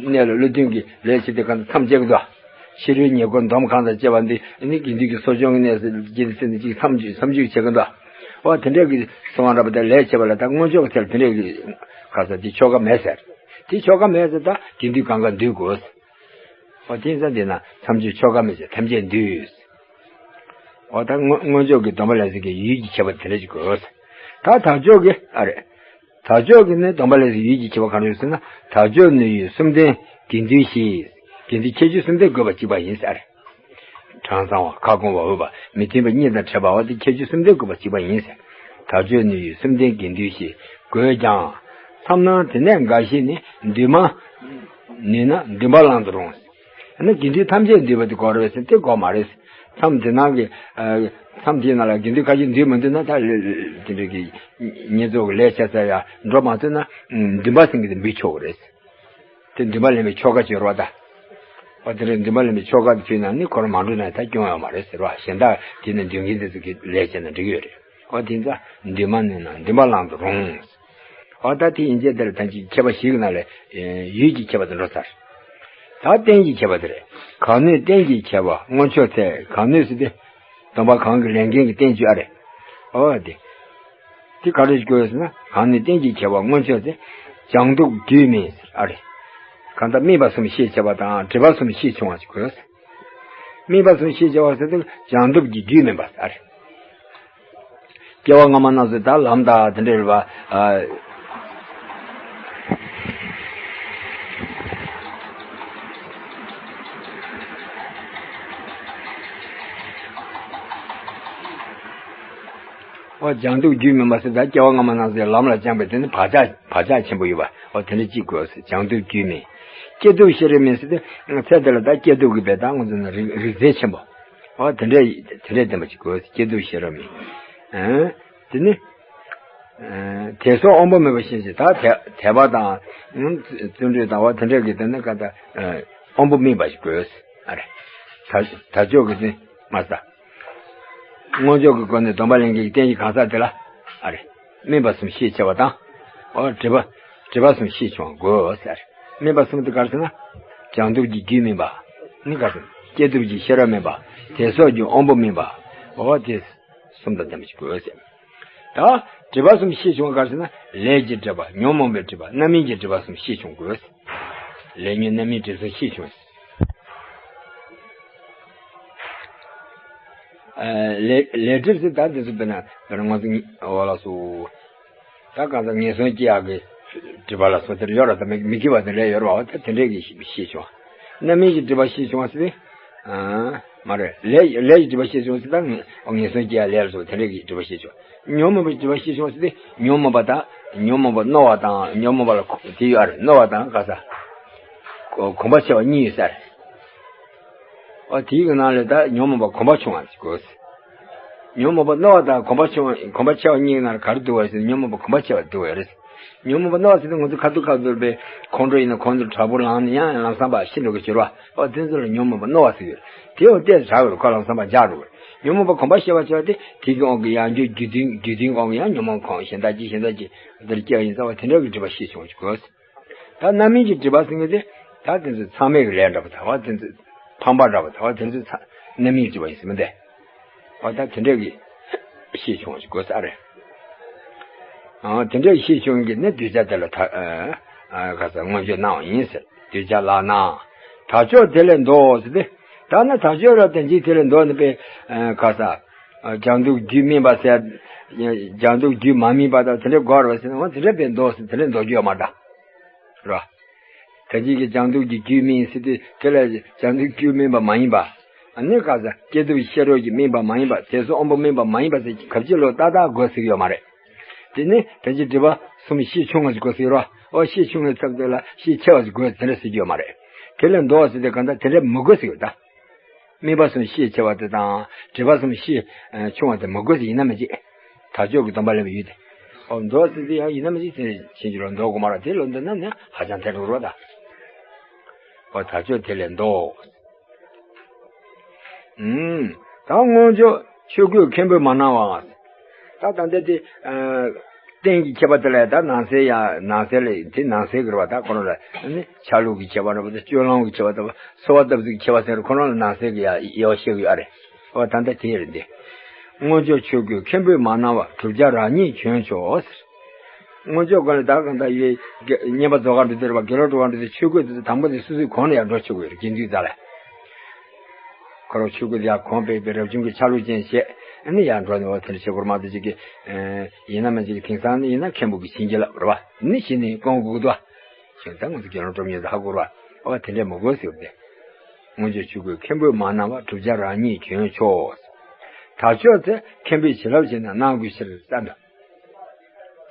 གནས་ལ་བློ་མཐུན་གྱི་ལས་བྱེད་དེ་གང་ལྟར་མཚམས་བཅད་ཀྱི་འདུག་ཕྱི་རོལ་ཉེ་འཁོར་འདོམ་གང་དང་བཅས་པ་འདི་ནི་དགེ་འདུན་གྱི་གསོ་སྦྱོང་གི་གནས་སུ་སྦྱིན་སྲིད་ནི་ཅིག་མཚམས་གཅོད་མཚམས་གཅོད་བྱེད་ཀྱི་འདུག་འོ་དེ་འདྲ་གི་སོང་བ་འདྲ་པོ་དེ་ལས་བྱེད་པ་ལ་ད་མངོན་ཕྱོགས་ཀྱི་ཚད་ལ་དེ་འདྲ་གི་ག་ས་དེ་ཆོ་ག་མེད་ཟེར། དེ་ཆོ་ག་མེད་ཟེར། ད་དགེ་འདུན་གང་ག་འདུས་དགོས། འོ་དེ་ཙམ་དེ་ན་མཚམས་གཅོད་ཆོ་ག་མེད་ཟེར་ཐམས་ཅད་འདུས། འོ་ད་མངོན་མངོན་ཕྱོགས་ཀྱི་སྡོམ་པ་ལེན་སའི་གི་ཡུལ་གྱི་ཁྱད་པར་དེ་འདྲ་ཅིག་དགོས། ད་དལ་འབྱོར་གྱི་ཨ་རེད། དལ་འབྱོར་གྱི་ནི་སྡོམ་པ་ལེན་སའི་ཡུལ་གྱི་ཁྱད་པར་གང་རེད་ཟེར་ན། དལ་འབྱོར་ནི་ཡུལ་གསུམ་ལྡན་དགེ་འདུན་བཞི། དགེ་འདུན་ཁྱད་ཆོས་གསུམ་ལྡན་དགོས་པ་གཅིག་པ་ཡིན་ཟེར། གྲངས་ཚང་བ་ཁ་སྐོང་བ་འོས་པ་མི་མཐུན་པ་གཉིས་དང་བྲལ་བའོ། དེ་ཁྱད་ཆོས་གསུམ་ལྡན་དགོས་པ་གཅིག་པ་ཡིན་ཟེར། དལ་འབྱོར་ནི་ཡུལ་གསུམ་ལྡན་དགེ་འདུན་བཞི་དགོས་ཀྱང་། མཚམས་ནང་དེ་ནས་འགའ་ཞིག་ནི་འདུས་མ་ནུས་ན་འདུན་པ་བླང་དུ་རུང་། ཨ་ནི་དགེ་འདུན་ཐམས་ཅད་འདུས་པ་དེ་དགོས་རེད་ཟེར་དེ་དགོས་མ་རེད། མཚམས་དེ་ནང་གི་ཨ་མཚམས་དེའི་ནང་ལ་དགེ་འདུན་ཁ་ཤས་འདུས་མི་འདུག་ན་ད་ལས་དེ་འདྲ་གི་ཉེས་ཚོགས་ཀྱི་ལས་བྱ་ས་ཡ་འགྲོ་མ་ཐུབ་ན་འདུན་པ་ཟེར་གི་དེ་འབུད་ཆོག་གི་རེད། དེ་འདུན་པ་ལེན་པའི་ཆོ་ག་བྱེད་རོགས་ད། འོ་དེ་འདྲའི་འདུན་པ་ལེན་པའི་ཆོ་ག་དེ་བྱས་ན་ནི་ཁོ་རང་མ་འགྲོ་ན་ད་སྐྱོན་ཡོད་མ་རེད་ཟེར་བ། གཞན་དག་དེ་ནི་འདུན་མཁན་དེ་ཚོ་གི་ལས་བྱས་ན་འགྲིག་གི་ཡོད་རེད། འོ་དེ་ཚ་འདུན་མ་ནུས་ན་འདུན་པ་བླང་དུ་རུང་། འོ་ད་དེ་ཡིན་ཚད་དེ་ལ་ཐམས་ཅད་ཁྱད་པར་བཞི་གི་ནང་ལས་ཡུལ་གྱི་ཁྱད་པར་དེ་འགྲོ་ཚར། ད་རྟེན་གྱི་ཁྱད་པར་དེ་རེད། གང་ནུས་རྟེན་གྱི་ཁྱད་པར་མངོན་ཕྱོགས་ཚད། གང་ནུས་ཟེར་དེ། སྡོམ་པ་གང་གི་ལས་འགན་གྱི་རྟེན་བཅོས་ཨ་རེ། འོ་དེ། དེ་ག་རེ་དགོས་ཟེར་ན། གང་ནུས་རྟེན་གྱི་ཁྱད་པར་མངོན་ཕྱོགས་ཚད། སྦྱང་སྡོམ་རྒྱུད་སྨིན་ཟེར་ཨ་རེ། གང་ལྟར་སྨིན་པ་གསུམ་ཤེས་བྱ་བ་དང་སྒྲིབ་པ་གསུམ་ཤེས་བྱུང་བ་ཞིག་དགོས། སྨིན་པ་གསུམ་ཤེས་བྱ་བ་ཟེར་དུས་སྦྱང་སྡོམ་གྱི་རྒྱུད་སྨིན་པ་ཟེར་ཨ་རེ། སྐྱེ་བ་སྔ་མ་རྣམས་སུ་ད་ལམ་དང་དེ་འདྲ་རེད་པ། ཨ། འོ་སྦྱང་སྡོམ་རྒྱུད་སྨིན་པ་ཟེར་ད་སྐྱེ་བ་སྔ་མ་རྣམས་སུ་ལམ་ལ་སྦྱངས་པའི་དེ་ནི་བག་ཆགས་བག་ཆགས་ཆེན་པོ་ཡོད་པ། འོ་དེ་འདྲ་གཅིག་དགོས། སྦྱང་སྡོམ་རྒྱུད་སྨིན། སྐྱེས་སྡོམ་ཤེས་རབ་སྨིན་ཟེར་ཏེ་ཚེ་འདི་ལ་ད་སྐྱེས་སྡོམ་གྱི་བས་ད་ང་ཚོ་ནི་རིག་རིག་རྩལ་ཆེན་པོ། འོ་དེ་འདྲ་དེ་འདྲ་ལྡན་པ་ཅིག་དགོས། སྐྱེས་སྡོམ་ཤེས་རབ་སྨིན། ཨ། དེ་ནི། ཨ། དད་སོགས་དབང་པོ་སྨིན་པ་ཤེས་བྱ། ད་དད་དད་པ་དང་། ཨ། བརྩོན་འགྲུས་དང་བ་དེ་འདྲ་གི་དེ་ནི་ག་ད། ཨ། དབང་པོ་སྨིན་པ་ཞིག་དགོས། ཨ་རེ། ད་དལ་འབྱོར་གྱི་དེ་མ་ཟད། མངོན་ཕྱོགས་ཀྱི་སྒོ་ནས་སྡོམ་པ་ལེན་མཁན་གྱི་རྟེན་གྱི་གང་ཟག་དེ་ལ། ཨ་རེ། སྨིན་པ་གསུམ་ཤེས་བྱ་བ་དང་། འོ་སྒྲིབ་པ། སྒྲིབ་པ་གསུམ་ཤེས་བྱུང་བ་དགོས་ཟེར། སྨིན་པ་གསུམ་དེ་ག་རེ་ཟེར་ན། སྦྱང་སྡོམ་གྱི་རྒྱུད་སྨིན་པ། ནི་ག་རེ་ཟེར། སྐྱེས་སྡོམ་གྱི་ཤེས་རབ་སྨིན་པ། དད་སོགས་ཀྱི་དབང་པོ་སྨིན་པ། འོ་དེ་གསུམ་དང་ལྡན་པ་ཞིག་དགོས་ཟེར། ད་སྒྲིབ་པ་གསུམ་ཤེས་བྱུང་བ་ག་རེ་ཟེར་ན། ལས་ཀྱི་སྒྲིབ་པ། ཉོན་མོངས་པའི་སྒྲིབ་པ། རྣམ་སྨིན་གྱི་སྒྲིབ་པ་གསུམ་ཤེས་བྱུང་དགོས། ལས་ཉོན་རྣམ་སྨིན་སྒྲིབ་གསུམ་ཤེས་བྱུང་། ཨ། ལས་ལས་སྒྲིབ་ཟེར་ད་འདི་ཚོ་དཔེར་ན་དཔེར་ན་ང་ཚོ་འོ་ལགས་སོ། ད་གང་ཟག་ངན་སོང་སྐྱེ་ཡག་གི་སྒྲིབ་པ་ལ་སོགས་དེར་ཡོད་ར། ད་མི་མི་དགེ་བ་དེ་ལས་ཡོད་ར་བ། ད་དེ་འདྲས་ཀྱི་ཤེས་བྱུང་། རྣམ་སྨིན་གྱི་སྒྲིབ་པ་ཤེས་བྱུང་བ་ཟེར་ཏེ། ཨ། མ་རེད། ལས་ལས་ཀྱི་སྒྲིབ་པ་ཤེས་བྱུང་ཟེར་ད་ངན་སོང་སྐྱེ་ཡག་ལས་ལ་སོགས་དེ་འདྲས་ཀྱི་སྒྲིབ་པ་ཤེས་བྱུང་། ཉོན་མོངས་པའི་སྒྲིབ་པ་ཤེས་བྱུང་ཟེར་ཏེ་ཉོན་མོངས་པ་དང་ཉོན་མོངས་པ་རྣོ་བ་དང་ཉོན་མོངས་པ་ལ་དེ་ཡོད་རེད། རྣོ་བ་དང་ག་ས་གོམས་པ་ཆེ་བ་གཉིས་ཡོད་ས་རེད། ཨོ་དེའི་གི་ནང་ལས་ད་ཉོན་མོངས་པ་གོམས་པ་ཆུང་བ་ཞིག་དགོས། ཉོན་མོངས་པ་རྣོ་བ་དང་གོམས་པ་ཆུང་བ། གོམས་པ་ཆེ་བ་གཉིས་ཀྱི་ནང་ལ་ག་རེ་འདུ་བ་ཟེར་ན་ཉོན་མོངས་པ་གོམས་པ་ཆེ་བ་འདུ་བ་རེད། ཉོན་མོངས་པ་རྣོ་བ་ཟེར་ན་ང་ཚོ་ཁ་ཐུག་ཁ་ཐུག་པའི་ཁོང་ཁྲོ་ཡིན་ན་ཁོང་ཁྲོ་དྲག་པོ་ལངས་ནས་ཡང་ལམ་སང་ཕར་ཤི་འགྲོ་གི་ཕྱིར་བ། ཨོ་དེ་ཚོ་ལ་ཉོན་མོངས་པ་རྣོ་བ་ཟེར་གི་རེད། དེ་འོ་ཏོག་ཙམ་དྲག་གི་རེད། ཁོ་ལམ་སང་ཕར་འཇགས་འགྲོ་གི་རེད། ཉོན་མོངས་པ་གོམས་པ་ཆེ་བ་ཆེ་བ་དེ་དེ་གི་དབང་གིས་ཡང་རྒྱུ་རྒྱུ་མཐུན་རྒྱུ་མཐུན་དབང་གིས་ཡང་ཉོན་མོངས་ཁོང་གཞན་དག་ཅིག་གཞན་དག་ཅིག་འདིར་སྐྱེ་བ་ཡིན་ཙང་བ་དེ་འདྲ་གི་སྒྲིབ་པ་ཤེས་བྱུང་ཞིག་དགོས། ད་རྣམ་སྨིན་གྱི་སྒྲིབ་པ་ཟེར་མཁན་དེ། ད་དེ་ཚོ་མཚམས་མེད་ཀྱི་ལས་འདྲ་པོ་དང་བ། དེ་ཚོ་ཕམ་པ་འདྲ་པོ་དང་བ། དེ་ཚོ་ཚ་རྣམ་སྨིན་གྱི་སྒྲིབ་པ་ཡིན་ཟེར་མི་འདི། བ་ད་དེ་འདྲ་གི་ཤེས་བྱུང་ཞིག་དགོས་ས་རེད། ཨ། དེ་འདྲ་གི་ཤེས་བྱུང་གི་ནི་གདུལ་བྱ་དེ་ལ་ད། ཨ། ག་ས་མངོན་བརྗོད་གནང་བ་ཡིན་ཟེར། གདུལ་བྱ་ལགས་ན། དལ་འབྱོར་དེ་ལས་ལྡོག་ཟེར་ཏེ། ད་ནི་དལ་འབྱོར་ལ་དེ་འཇིག་དེ་ལས་ལྡོག་ནི་པས། ཨ། ག་ས། ཨ། སྦྱང་སྡོམ་རྒྱུད་སྨིན་པ་ཟེར། སྦྱང་སྡོམ་རྒྱུད་མ་སྨིན་པ་དང་དེ་འདྲ་དགོས་རེད་ཟེར་ན། འོ་དེ་འདྲ་པས་ལྡོག་ཟེར། དེ་ལས་ལྡོག་རྒྱུ་ཡོད་མ་རེད། རོ། ད་ཅིག་གི་སྦྱང་སྡོམ་གྱི་རྒྱུད་སྨིན་ཟེར་དུས་དེ་ལ་སྦྱང་སྡོམ་རྒྱུད་སྨིན་པ་མ་ཡིན་པ། ཨ་ནི་ག་ས་སྐྱེས་སྡོམ་ཤེས་རབ་ཀྱི་སྨིན་པ་མ་ཡིན་པ། དད་སོགས་དབང་པོ་སྨིན་པ་མ་ཡིན་པ་ཟེར་གྱི་གབ་ཅིག་ལོ་ཏག་ཏག་དགོས་ཟེར་གྱི་ཡོད་མ་རེད། དེ་ནི་ད་ཅིག་སྒྲིབ་པ་གསུམ་ཤེས་ཆུང་བ་ཞིག་དགོས་ཟེར་གྱི་རོ། ཨོ་ཤེས་ཆུང་བའི་ཚབ་དེ་ལ་ཤེས་ཆེ་བ་ཞིག་དགོས་དེ་འདྲ་ཟེར་གྱི་ཡོད་མ་རེད། དེ་ལས་ལྡོག་ཟེར་དུས་གང་ལྟར་དེ་འདྲ་མི་དགོས་ཟེར་གྱི་ཡོད་ད། སྨིན་པ་གསུམ་ཤེས་ཆེ་བ་དེ་དང་སྒྲིབ་པ་གསུམ་ཤེས་ཆུང་བ་དེ་མི་དགོས་ཟེར། ཡིན་ན་མི་བྱེད། དལ་འབྱོར་གྱི་སྡོམ་པ་ལེན་པའི་ཡུལ་དེ། ཨོ་མདོ་ཟེར་དེ་ཡང་ཡིན་ན་མ་ཟིན་ཟེར་ཕྱིན་ཅི་ལོག་མདོ་དགོས་མ་རེད། དེ་ལོ་འདི་ན་ནི་ཧ་ཅང་ཐལ་འགྲོ་རོགས་ད། ཨོ་དར་ལྕོག་དེ་ལས་མདོ། ཨུམ། ད་སྔོན་ཆད་ཆོས་གོས་མཁན་པོས་མ་གནང་བ། ད་ད་འདི་དེ་ཨ་རྟེན་གྱི་ཁྱད་པར་དེ་ལས་ད་ནང་གསེས་ཡ་ནང་གསེས་ལས་དེ་ནང་གསེས་ཀྱི་རེད་བ། ད་ཁོ་རང་ལ་ནི་ཆ་ལུགས་ཀྱི་ཁྱད་པར་རེད་བ། ད་སྤྱོད་ལམ་གྱི་ཁྱད་པར་དང་གསོལ་བ་བཏབ་ཚུལ་གྱི་ཁྱད་པར་ཟེར་ཁོ་རང་ལ་ནང་གསེས་ཀྱི་ཡ་དབྱེ་བ་ཕྱེ་གི་ཡོད་རེད། ཨོ་ད་ལྟ་དེ་རེད་འདི། སྔོན་ཆད་ཆོས་གོས་མཁན་པོས་མ་གནང་བ། གྲུབ་ཆ་རང་ཉིད་གྱོན་ཆོག་ཟེར། སྔོན་ཆད་གོང་ལ་ད་གང་ལྟར་ཡོད་བསྙེན་པ་རྫོགས་གར་འགྲོ་དུས་རེད་བ། དགེ་སློང་སྒྲུབ་གར་འགྲོ་དུས་ཆོས་གོས་དེ་དང་པོ་ནས་སོ་སོའི་གོང་ལ་ཡར་འགྲོ་ཆོག་གི་རེད། དགེ་འདུན་རྩ་ལ། ཁོ་རང་ཆོས་གོས་དེ་ཡར་གོང་སྤེལ་བའི་རབ་བྱུང་གི་ཆ་ལུགས་ཅན་བྱས། ཨ་ནི་ཡར་འགྲོ་ནས་འོ་དེ་འདྲ་བྱེད་དགོས་རེད་མ་གཏོགས་ཅིག་གི། ཨེ་ཡིན་ན་མ་ཅིག་གི་དེང་སང་ནི་ཡིན་ན་མཁན་པོ་གི་བྱིན་གྱིས་བརླབས་རེད་བ། ནི་གཞི་ནས་སྐོང་དགོས་འདུག་བ། བྱས་ཙང་ང་ཚོ་དགེ་སློང་སྒྲུབ་མཁན་དེ་ཧ་གོ་རེད་བ། ཨོ་དེ་འདྲས་མི་དགོས་ཟེར་བ་དེ། སྔོན་ཆད་ཆོས་གོས་མཁན་པོས་མ་གནང་བ། གྲུབ་ཆ་རང་ཉིད་གྱོན་ཆོག། དར་ལྕོག་དེ་མཁན་པོས་བྱིན་རླབས་བྱས་ནས་གནང་དགོས་ཕྱིར་བསམ་པ།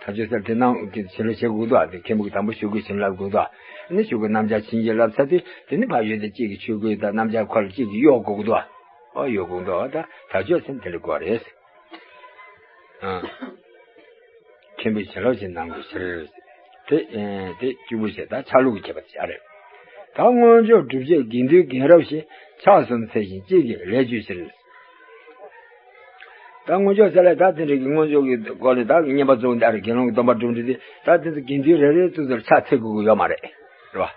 དར་ལྕོག་ཟེར་དེ་གནང་གི་བྱིན་རླབས་བྱེད་དགོས་འདུག་ཨ། དེ་མཁན་པོ་གིས་དང་པོ་ཆོས་གོས་བྱིན་རླབས་དགོས་འདུག་ཨ། ནི་ཆོས་གོས་སྣམ་སྦྱར་བྱིན་གྱིས་བརླབས་ཚར་དུས་དེ་ནི་ཕར་ཡོད་དེ་གཅིག་གི་ཆོས་གོས་དང་སྣམ་སྦྱར་ཁོ་ལ་གཅིག་གིས་གཡོག་དགོས་ཀྱི་འདུག་ཨ། ཨོ་གཡོག་དགོས་འདུག་ཨ། ད་དར་ལྕོག་ཟེར་དེ་ལ་གོ་རེད། ཨ། མཁན་པོས་བྱིན་རླབས་བྱས་གནང་དགོས་ཕྱིར། དེ་ཨེ་དེ་གཅིག་པུ་བྱས་ད་ཆ་ལུགས་ཀྱི་ཁྱད་པར་ཆགས་རེད། ད་སྔོན་ཆད་སྒྲུབ་བྱེད་དགེ་འདུན་རྒན་རབས་ཤིག་ཕྱག་གསུམ་འཚལ་ཞིང་གཅིག་གིས་ལེགས་བརྗོད་ཕྱིར། ད་སྔོན་ཆད་ཟེར་ལ་ད་དེ་འདྲ་གི་སྔོན་ཆད་ཀྱི་སྐོར་ལ་ད་བསྙེན་པ་རྫོགས་འདི་ཨ་རེ་དགེ་སློང་གི་སྡོམ་པ་སྒྲུབ་འདི་དེ་ད་དེ་ཚོ་དགེ་འདུན་རེ་རེ་ཚོ་ཚོར་ཕྱག་འཚལ་དགོས་ཀྱི་ཡོད་མ་རེད། རེད་བ།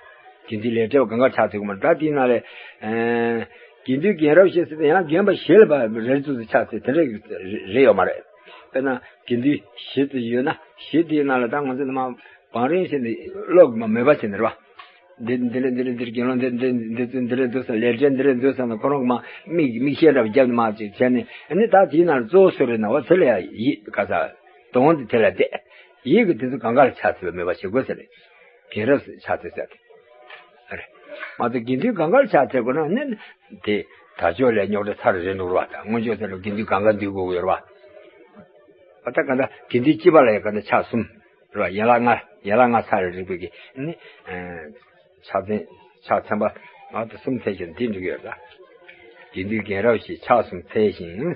དགེ་འདུན་ལས་བྲལ་བ་གང་གར་ཕྱག་འཚལ་དགོས་མ་རེད། ད་དེའི་ནང་ལས་ཨེ་དགེ་འདུན་རྒན་རབས་ཤིག་ཟེར་ཏེ་ཡང་རྒན་པ་བཞི་ལ་ཕར་རེ་རེ་ཚོ་ཚོར་ཕྱག་འཚལ་དེ་འདྲ་གི་རེ་རེ་ཡོད་མ་རེད། དཔེར་ན་དགེ་འདུན་བཞི་ཙམ་ཡོད་ན་བཞི་དེའི་ནང་ལ་ད་ང་ཚོ་ནི་མ་བང་རིམ་བྱས་ནས་ཀློག་གི་མ་མོས་པ་བྱས་ནས་རེད་བ། འདི་འདི་རེད་འདི་རེད་འདི་རེད་དགེ་སློང་འདི་འདི་འདི་ཚོ་འདི་རེད་འདུག་ཟེར་ལས་བྲལ་འདི་རེད་འདུག་ཟེར་ནས་ཁོ་རང་གི་མ་མིག་མིག་ཤེལ་འདྲ་བ་བརྒྱབ་ནས་མ་ཅིག་བྱས་ནས་ཨ་ནི་ད་དེའི་ནང་ལ་གཙོ་བོ་སུ་རེད་ན་འོ་དེ་ལ་ཡ་ཡིད་ག་ས་གདོང་འདི་དེ་ལ་བལྟས། ཡིད་ཀྱི་དེ་ཚོ་གང་ག་ལ་ཕྱག་འཚལ་བའི་མོས་པ་བྱེད་དགོས་ཟེར་རེད། རྒན་རབས་སུ་ཕྱག་འཚལ་ཟེར་ཏེ། ཨ་རེ། མ་གཏོགས་དགེ་འདུན་གང་ག་ལ་ཕྱག་འཚལ་དགོས་ན་ནི་དེ་དར་ལྕོག་ལས་རྙོག་དྲ་ཚར་རེ་འདུག་རོགས་ད། སྔོན་ཆད་ཟེར་ལ་དགེ་འདུན་གང་ག་འདུས་དགོས་ཀྱི་ཡོད་རེད་བ། ཨ་ད་ག་ད་དགེ་འདུན་སྤྱི་པ་ལ་ཡང་ག་ད་ཕྱག་གསུམ། རེད་བ། ཡན་ལག་ལྔ། ཡན་ལག་ལྔ་ཚར་རེ་རིག་པའི་གི་ནི། ཨ་ཕྱག་མཚན་ཕྱག་མཚན་པ་ང་ད་གསུམ་འཚལ་ཞིང་འདི་འགྲིག་ཡོད་ལ། དགེ་འདུན་རྒན་རབས་ཤིག་ཕྱག་གསུམ་འཚལ་ཞིང་།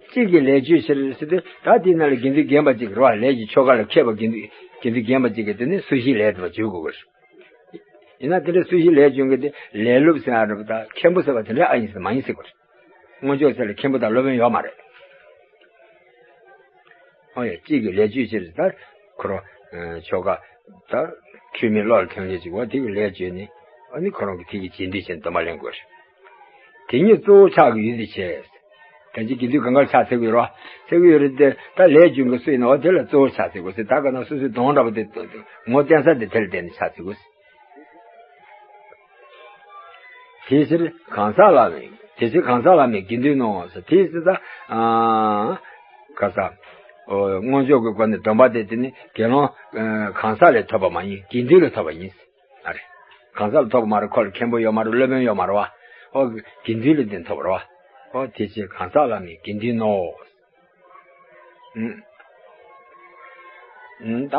གཅིག་གིས་ལེགས་བརྗོད་ཕྱིར་ཟེར་དུས་ད་དེའི་ནང་ལ་དགེ་འདུན་རྒན་པ་གཅིག་རེད་བ། ལས་ཀྱི་ཆོ་ག་ལ་མཁས་པ་དགེ་འདུན་དགེ་འདུན་རྒན་པ་གཅིག་གིས་དེ་ནི་སུ་ཞིག་ལས་དེ་བ་བརྗོད་དགོས་པ་རེད། ཡིན་ན་དེ་འདྲ་སུ་ཞིག་ལས་བརྗོད་མཁན་དེ་ལས་སློབ་ཟེར་ཡ་རེད་པ། ད་མཁན་པོ་ཟེར་བ་དེ་འདྲ་ཨ་ཡིན་ཟེར་མ་ཡིན་ཟེར་དགོས་རེད། སྔོན་ཆད་ཟེར་ལ་མཁན་པོ་དང་སློབ་དཔོན་ཡོད་མ་རེད། ཨོ་ཡ། གཅིག་གིས་ལས་བརྗོད་ཕྱིར་ད་ཁོ་རང་ཆོ་ག་ད་ཆོས་མིན་བློ་ལ་ཐོན་མཁན་ཅིག་བ་དེ་གིས་ལས་བརྗོད་ནས་ཨ་ནི་ཁོ་རང་གིས་དེ་གི་རྗེས་ཟློས་བྱས་ནས་སྡོམ་པ་ལེན་དགོས་རེད། དེ་ཉིད་གཙོ་བོ་ཕྱག་གི་ཡུལ་དུ་བྱས། ད་ཅི་དགེ་འདུན་གང་གར་ཕྱག་འཚལ་གྱི་ཡོད་རེད་བ། འཚལ་གྱི་ཡོད་རེད་དེ་ད་ལས་བརྗོད་མཁན་སུ་ཡིན་ན་འོ་དེ་ལ་གཙོ་བོ་ཕྱག་འཚལ་དགོས་ཟེར། ད་ག་ན་སོ་སོའི་གདོང་འདྲ་པོ་དེ་ངོ་བསྟན་ས་དེ་དེ་ལ་བརྟེན་ནས་ཕྱག་འཚལ་དགོས་ཟེར། དེ་ཕྱིར་གང་ཟག་ལ་དེ་ཕྱིར་གང་ཟག་བླ་མེད་དགེ་འདུན་ནོ་ཟེར། དེ་ཕྱིར་ད་ཨ་ག་ས་ཨོ་སྔོན་ཆད་ཀྱི་སྒོ་ནས་སྡོམ་པ་དེ་དེ་ནི་དགེ་སློང་ཨ་གང་ཟག་ལས་ཐོབ་པ་མ་ཡིན། དགེ་འདུན་ལས་ཐོབ་པ་ཡིན། ཨ་རེ། གང་ཟག་ལ་ཐོབ་པ་མ་རེད། ཁོ་ལ་མཁན་པོ་ཡོད་མ་རེད། སློབ་དཔོན་ཡོད་མ་རེད་བ། ཨོ་དགེ་འདུན་ལས་དེ་ཐོབ་པ་རེད་བ། ཨོ་དེ་ཕྱིར་གང་ཟག་བླ་མེད་དགེ་འདུན་ནོ། ཨུམ། ཨུམ། ད།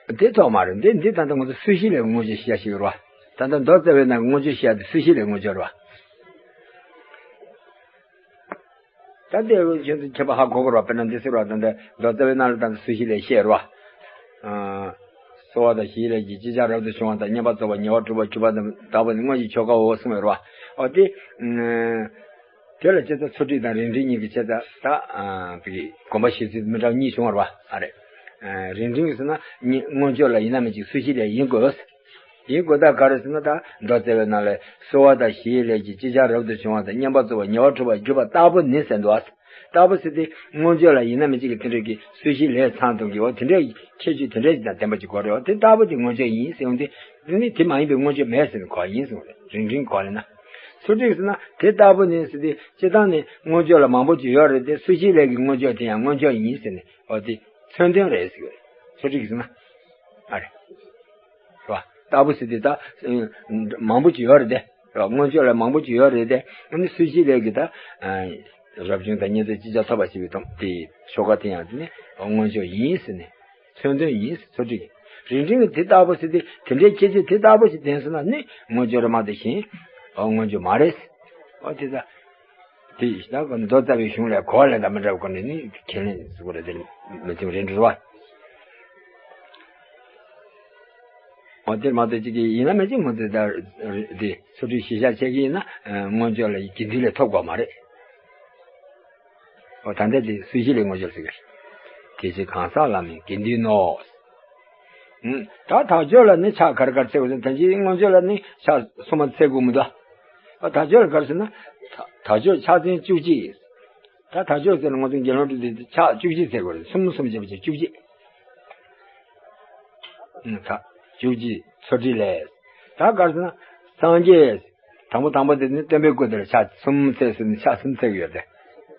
ཨ། དེ་ཐོག་མ་རེད། འདི་འདི་ད་ལྟ་ང་ཚོ་སུ་ཞིག་ལས་དངོས་གཞི་བཤད་ཞིག་རེད་བ། ད་ལྟ་མདོ་རྩ་བའི་ནང་དངོས་གཞི་བཤད་དེ་སུ་ཞིག་ལས་དངོས་གཞི་རེད་བ། ད་འདི་ཁྱོད་ཚོ་ཁྱད་པར་ཧ་གོ་གི་རེད་བ། དཔེར་ན་འདི་ཟེར་བ་ད་ལྟ་མདོ་རྩ་བའི་ནང་ལ་ད་ལྟ་སུ་ཞིག་ལས་བཤད་རེད་བ། ཨ། གསོལ་བ་དང་བཞིའི་ལས་ཀྱིས་ཅི་བྱ་རབ་ཏུ་བྱུང་བ་དང་། བསྙེན་པར་རྫོགས་པ་ཉེ་བར་འཁྲུལ་པ་གྱུར་པ་དང་ལྟ་བུ་ནི་དངོས་ཀྱི་ཆོ་གའོ་གསུངས་པས་རེད་བ། ཨོ་དེ། དེ་ལ་ཅི་ལྟར་ཚུལ་ཁྲིམས་དང་རིགས་འགྲེ་གཉིས་ཀྱི་ཆེད་དུ་ད་ཨ་བི་གོམས་པ་བཞི་ཚུལ་མི་འདྲ་བ་གཉིས་བྱུང་བ་རེད་བ། ཨ་རེད། རིགས་འགྲེ་གཉིས་ཟེར་ན་གཉིས་སྔོན་ཆད་ལ་ཡིན་ན་མི་གཅིག་སུ་ཞིག་ལས་ཡིན་དགོས། ཡིན་དགོས་ད་ག་རེ་ཟེར་ན་ད་མདོ་རྩ་བའི་ནང་ལས་གསོལ་བ་དང་བཞིའི་ལས་ཀྱིས་ཅི་བྱ་རབ་ཏུ་བྱུང་བ་དང་། བསྙེན་པར་རྫོགས་པ་ཉེ་བར་འཁྲུལ་པ་གྱུར་པ་ལྟ་བུ་ནི་ཟེར་འདུག་ཨ། ལྟ་བུ་ཟེར་དེ་སྔོན་ཆད་ལ་ཡིན་ན་མི་གཅིག་གི་དེ་འདྲ་གི་སུ་ཞིག་ལས་ཚང་གཏོང་གི་འོ་དེ་འདྲའི་ཁྱད་ཆོས་དེ་འདྲ་ཞིག་དང་ལྡན་པ་ཅིག་དགོས་རེད་བ། དེ་ལྟ་བུ་དེ་སྔོན་ཆད་ཡིན་ཟེར་ཡོང་དུས་དེ་ནི་དེ་མ་ཡིན་པའི་སྔོན་ཆད་མེད་ཟེར་ནས་གོ་བ་ཡིན་གསུངས་རེད། རིགས་འགྲེ་གོ་བ་ལེན་ན། ཚུལ་ཁྲིམས་ཟེར་ན་དེ་ལྟ་བུ་ནི་ཟེར་དུས་སྤྱིར་བཏང་ནི་སྔོན་ཆད་ལ་མང་པོ་ཅིག་ཡོད་རེད་དེ། སུ་ཞིག་ལས་ཀྱི་སྔོན་ཆད་དེ་ཡང་སྔོན་ཆད་ཡིན་ཟེར་ནས་འོ་དེ་མཚོན་དོན་རེད་ཟེར་གི་རེད། ཚུལ་ཁྲིམས་ཟེར་ན། ཨ་རེད། རེད་བ། ལྟ་བུ་ཟེར་དུས་ད་མང་པོ་ཅིག་ཡོད་རེད་དེ། རེད་བ། སྔོན་ཆད་ལ་མང་པོ་ཅིག་ཡོད་རེད་དེ། ཨ་ནི་སུ་ཞིག་ལས་ཀྱི་ད་རབ་བྱུང་དང་བསྙེན་རྫོགས་ཅི་བྱ་ཐོབ་པ་ཞེས་པའི་དོན་དེ་ཆོ་ག་དེ་ཡང་དེ་ནི་སྔོན་ཆད་ཡིན་ཟེར་ནས་མཚོན་དོན་ཡིན་ཟེར། ཚུལ་ཁྲིམས། རིགས་འགྲེ་གི་དེ་ལྟ་བུ་ཟེར་དུས་དེ་འདྲའི་ཁྱད་ཆོས་དེ་ལྟ་བུ་ཞིག་ལྡན་སོང་ན་ནི་སྔོན་ཆད་རེད་མ་གཏོགས་གཞན་སྔོན་ཆད་མ་རེད། ཨོ་དེ་ད། དེ་ཡིས་ད་ག་མདོ་རྩ་བའི་གཞུང་ལས་གོ་བ་ལེན་དང་མི་འདྲ་བ་གོ་ནས་ནི་ཁས་ལེན་ཟེར་བ་རེད། དེ་མི་ཐུབ་རེད་འགྲོ་བ། འོ་དེར་མ་གཏོགས་ཅིག་གིས་ཡིན་ན་མ་གཏོགས་ང་ཚོས་ད་དེ་ཚུལ་ཁྲིམས་གཞི་བཞག་བྱེད་ཀྱི་ཡིན་ན་མངོན་བརྗོད་ལ་དགེ་འདུན་ལས་ཐོབ་དགོས་མ་རེད། འོ་ད་ལྟ་དེ་སུ་ཞིག་ལས་མངོན་བརྗོད་ཟེར་གི་རེད། དེ་ཕྱིར་གང་ཟག་བླ་མའི་དགེ་འདུན་ནོ། ཨུམ། ད་དག་བརྗོད་ལ་ནི་ཕྱག་ག་རེ་ག་རེ་འཚལ་དགོས་ཟེར་ན། ད་ཅི་མངོན་བརྗོད་ལ་ནི་ཕྱག་གསུམ་མ་འཚལ་དགོས་མི་འདུག་ཨ། དག་བརྗོད་ལ་ག་རེ་ཟེར་ན། ད་དག་བརྗོད་ཕྱག་འཚལ་བཅུ་གཅིག་ད་དག་བརྗོད་ཟེར་ན་ང་ཚོ་དགེ་སློང་དྲུག་དེ་ཕྱག་བཅུ་གཅིག་འཚལ་དགོས་རེད། གསུམ་གསུམ་བྱས་པ་བྱས་བཅུ་གཅིག་ཨུམ། ད་བཅུ་གཅིག་ཚུལ་ཁྲིམས་ལས། ད་ག་རེ་ཟེར་ན། སངས་རྒྱས། དང་པོ་དང་པོ་དེ་ནི་སྟོན་པའི་སྐུ་དེ་ལ་ཕྱག་གསུམ་འཚལ་ཟེར་ནས་ཕྱག་གསུམ་འཚལ་གྱི་ཡོད་དེ།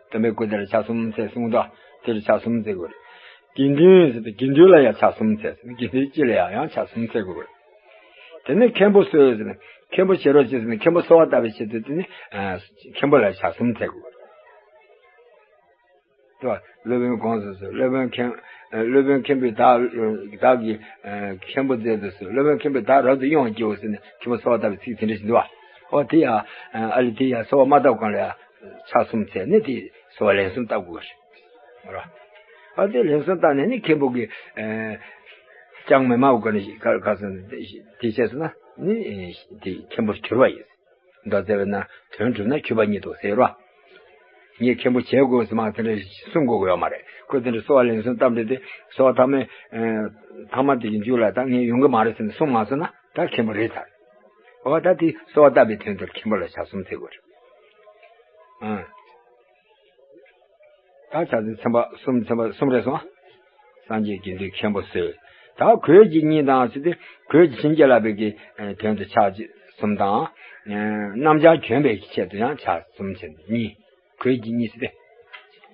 སྟོན་པའི་སྐུ་དེ་ལ་ཕྱག་གསུམ་འཚལ་གསུངས་དོ། དེ་ལ་ཕྱག་གསུམ་འཚལ་དགོས་རེད། དགེ་འདུན་ཟེར་ཏེ་དགེ་འདུན་ལ་ཡང་ཕྱག་གསུམ་འཚལ་ཟེར་ནས་དགེ་འདུན་སྤྱི་ལ་ཡང་ཡང་ཕྱག་གསུམ་འཚལ་དགོས་རེད། དེ་ནས་མཁན་པོ་གསོལ་ཟེར་ནས་མཁན་པོ་བྱེད་རོགས་བྱེད་ཟེར་ནས་མཁན་པོ་གསོལ་བ་བཏབ་པའི་ཆེད་དུ་དེ་ནི་མཁན་པོ་ལ་ཕྱག་གསུམ་འཚལ་དགོས་རེད། དེ་བ་སློབ་དཔོན་དགོངས་སུ་གསོལ། སློབ་དཔོན་མཁན། སློབ་དཔོན་མཁན་པོས་བདག་བདག་གི་མཁན་པོ་མཛད་དུ་གསོལ། སློབ་དཔོན་མཁན་པོས་བདག་རབ་ཏུ་དབྱུང་བར་བགྱིའོ་ཟེར་ནས་མཁན་པོ་གསོལ་བ་བཏབ་པའི་ཚིག་དེ་འདྲ་ཞིག་འདུག་བ། འོ་དེ་ཡང་ཨ་ལས་དེ་ཡང་གསོལ་བ་མ་བཏབ་གོང་ལ་ཡང་ཕྱག་གསུམ་འཚལ་ནས་དེ་གསོལ་བ་ལན་གསུམ་བཏབ་དགོས་རེད། འོ་དེ་ལན་གསུམ་བཏབ་ནས་ནི་མཁན་པོ་གིས་ཅང་མི་སྨྲ་བའི་སྒོ་ནས་ག་ག་ཟེར་དེ་བྱས་སོང་ན་ནི་དེ་མཁན་པོར་གྱུར་པ་ཡིན། མདོ་རྩ་བའི་ནང་དོན་གྲུབ་ན་གུས་པ་ཉིད་དོ་ཟེར་རོ། ངས་མཁན་པོ་བྱེད་དགོས་སུ་མ་དེ་འདྲ་གསུང་དགོས་ཀྱི་ཡོད་མ་རེད། ཁོས་དེ་འདྲ་གསོལ་བ་ལན་གསུམ་བཏབ་འདྲ་དེ་གསོལ་བ་ཐ་མའི་ཐ་མ་དེ་གི་མཇུག་ལ་ད་ངས་ཡོང་གི་མ་རེད་ཟེར་ནས་གསུང་མ་སོང་ན་ད་མཁན་པོ་རེད་ཚར། འོ་ད་དེ་གསོལ་བ་བཏབ་པའི་དོན་དུ་མཁན་པོ་ལ་ཕྱག་གསུམ་འཚལ་དགོས་རེད། ཨང་། ད་ཆ་ཚིག་ཚན་པ་གསུམ་ཚན་པ་གསུམ་རེད་སོང་། སངས་རྒྱས་དགེ་འདུན་མཁན་པོ་གསོལ། ད་གོས་ཀྱི་གཉིས་དང་ཟེར་ཏེ་གོས་ཀྱི་བྱིན་གྱིས་བརླབས་པའི་གི་དོན་དུ་ཕྱག་གསུམ་དང་། སྣམ་སྦྱར་གྱོན་པའི་ཆེད་དུ་ཡང་ཕྱག་གསུམ་བྱས་གཉིས། གོས་ཀྱི་གཉིས་ཟེར་ཏེ།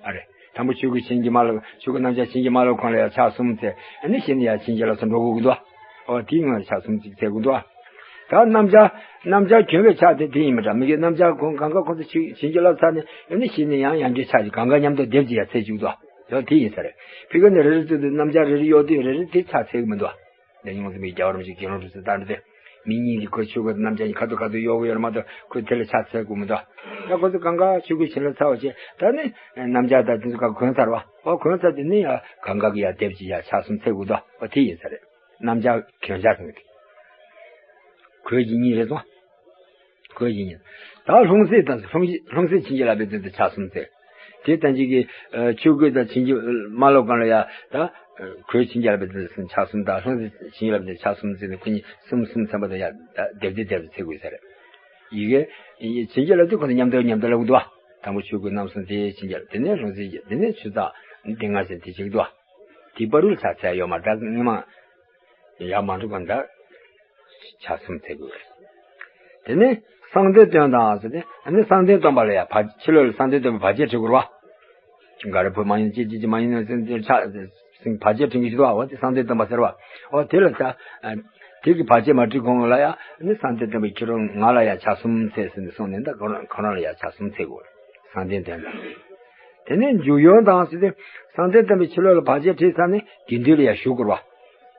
ཨ་རེ། དང་པོ་ཆོས་གོས་བྱིན་གྱིས་མ་བརླབས། ཆོས་གོས་སྣམ་སྦྱར་བྱིན་གྱིས་མ་བརླབས་གོང་ལ་ཡང་ཕྱག་གསུམ་འཚལ། ཨ་ནི་གཞི་ནས་ཡང་བྱིན་གྱིས་བརླབས་སུ་འགྲོ་དགོས་ཀྱི་འདུག་འོ་དེའི་ངང་ལ་ཕྱག་གསུམ་གཅིག་འཚལ་དགོས་འདུག་ད་སྣམ་སྦྱར་སྣམ་སྦྱར་གྱོན་པའི་ཕྱག་དེ་དེ་ཡིན་མི་འདྲ། མི་དགེ་སྣམ་སྦྱར་གོན་གང་ག་ཁོང་ཚོ་བྱིན་བྱིན་གྱིས་བརླབས་ཚར་ནས་ཨ་ནི་གཞི་ནས་ཡང་ཡང་འདྲའི་ཕྱག་གཅིག་གང་ག་མཉམ་དུ་སྡེབ་གཅིག་ཡང་འཚལ་བཅུག་འདུག་འོ་དེ་ཡིན་ས་རེད། ཕ་གི་ནས་རེ་རེ་བཙུགས་དུས་སྣམ་སྦྱར་རེ་རེ་གཡོག་དུས་རེ་རེ་དེ་ཕྱག་འཚལ་གི་མི་འདུག་ལས་ཉུང་ཙམ་པའི་རྒྱལ་བ་རིན་པོ་ཆེ་དགེ་སློང་གྲུབ་ཚུལ་ལྟར་འདི། མི་གཉིས་ཀྱིས་ཁོ་ཆོས་གོས་སྣམ་སྦྱར་གཉིས་ཁ་ཐུག་ཁ་ཐུག་གཡོག་གི་ཡོད་མ་གཏོགས་ཁོས་དེ་ལ་ཕྱག་འཚལ་དགོས་མི་འདུག་ད་ཁོ་ཚོ་གང་ག་ཆོས་གོས་བྱིན་རླབས་ཚར་བ་བྱས་ད་ནི་སྣམ་སྦྱར་དང་དེ་ཚོ་གང་ག་གོན་ཚར་བ། ཨོ་གོན་ཚར་དེ་ནི་ཡང་གང་ག་གི་ཡང་སྡེབ་ཀྱི་ཡང་ཕྱག་གསུམ་འཚལ་དགོས་འདུག་ཨོ་དེ་ཡིན་ས་རེད། སྣམ་སྦྱར་གྱོན་ཕྱག་ཟེར་གི་དེ། གོས་ཀྱི་གཉིས་རེད་སོང་། གོས་ཀྱི་གཉིས། ད་ལྷུང་བཟེད་དང་ལྷུང་བཟེད་ལྷུང་བཟེད་བྱིན་གྱིས་བརླབས་པའི་དོན་དུ་ཕྱག་གསུམ་འཚལ། དེ་ལྟར་གྱི་གི་ཆོས་གོས་དང་བྱིན་གྱིས་མ་བརླབས་གོང་ལ་ཡང་ད་གོས་བྱིན་གྱིས་བརླབས་པའི་དོན་དུ་ཕྱག་གསུམ་དང་ལྷུང་བཟེད་བྱིན་གྱིས་བརླབས་པའི་དོན་དུ་ཕྱག་གསུམ་འཚལ་ནས་ཁོ་གཉིས་གསུམ་གསུམ་ཚན་པ་དང་ཡང་སྡེབ་སྦྱོར་སྡེབ་སྦྱོར་འཚལ་དགོས་ས་རེད། ཡི་གེ་བྱིན་གྱིས་བརླབས་དུས་ཁོ་ཚོ་མཉམ་དུ་མཉམ་དུ་ལབ་དགོས་འདུག་དང་པོ་ཆོས་གོས་རྣམ་གསུམ་དེ་བྱིན་གྱིས་བརླབས། དེ་ནས་ལྷུང་བཟེད་ཀྱི། དེ་ནས་ཆུ་ཚགས་དེ་སྔར་བཞིན་དེ་བྱེད་ཀྱི་འདུག་དེའི་བར་དུ་ལ་ཕྱག་འཚལ་ཡོད་མ་རེད། ད་སྔོན་མ་ཡར་མ་འགྲོ་གོང་ད་ཕྱག་གསུམ་འཚལ་དགོས། དེ་ནས་གསང་བདེ་སྟོན་དང་ཟེར་ཏེ་ཨ་ནི་གསང་བདེ་སྟོན་པ་ལ་ཡང་བར་ཕྱི་ལོགས་ལ་གསང་བདེ་སྟོན་པའི་བར་ཆད་ཁྲིད་དགོས་རེད་བ། ག་རེ་བུ་མ་ཡིན་ཅི་ཅི་ཅི་མ་ཡིན་ནོ་ཟེར་ཏེ་ཕྱག་སེང་བར་ཆད་ཁྲིད་གི་ཞིག་འདུག་བ། འོ་དེ་གསང་བདེ་སྟོན་པ་ཟེར་བ། འོ་དེ་ལ་ད་དེ་གི་བར་ཆད་མ་ཁྲིད་གོང་ལ་ཡང་ཨ་ནི་གསང་བདེ་སྟོན་པས་ཁྱེད་རང་ང་ལ་ཡང་ཕྱག་གསུམ་འཚལ་ཟེར་ནས་གསུངས་ནས་ད་ཁོ་རང་ཁོ་རང་ལ་ཡང་ཕྱག་གསུམ་འཚལ་དགོས་རེད། གསང་བདེ་སྟོན་དང་། དེ་ནས་མཇུག་ཡོང་དང་ཟེར་ཏེ་གསང་བདེ་སྟོན་པས་ཕྱི་ལོགས་ལ་བར་ཆད་ཁྲིད་ཚར་ནས་དགེ་འདུན་ལ་ཡང་ཞུ་དགོས་རེད་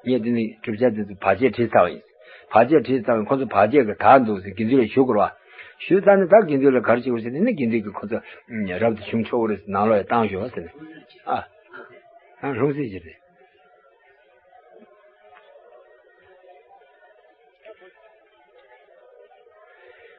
བ། ངས་འདི་ནི་བསྒྲུབ་བྱ་འདི་ཚོ་བར་ཆད་ཁྲིད་ཚར་བ་ཡིན། བར་ཆད་ཁྲིད་ཚར་བ་ཁོ་ཚོ་བར་ཆད་ཀྱིས་དག་འདུག་ཟེར་དགེ་འདུན་ལ་ཞུ་དགོས་རེད་བ། ཞུས་ཚར་ནས་ད་དགེ་འདུན་ལ་ག་རེ་བྱེད་དགོས་ཟེར་ནས་ནི་དགེ་འདུན་གྱིས་ཁོ་ཚོ་རབ་ཏུ་བྱུང་ཆོག་གི་རེད་ཟེར་ནང་ལོགས་ཡར་བཏང་ཤོག་ཟེར་ནས། ཨ། ཨ་ལྷུང་བཟེད་ཀྱི་རེད།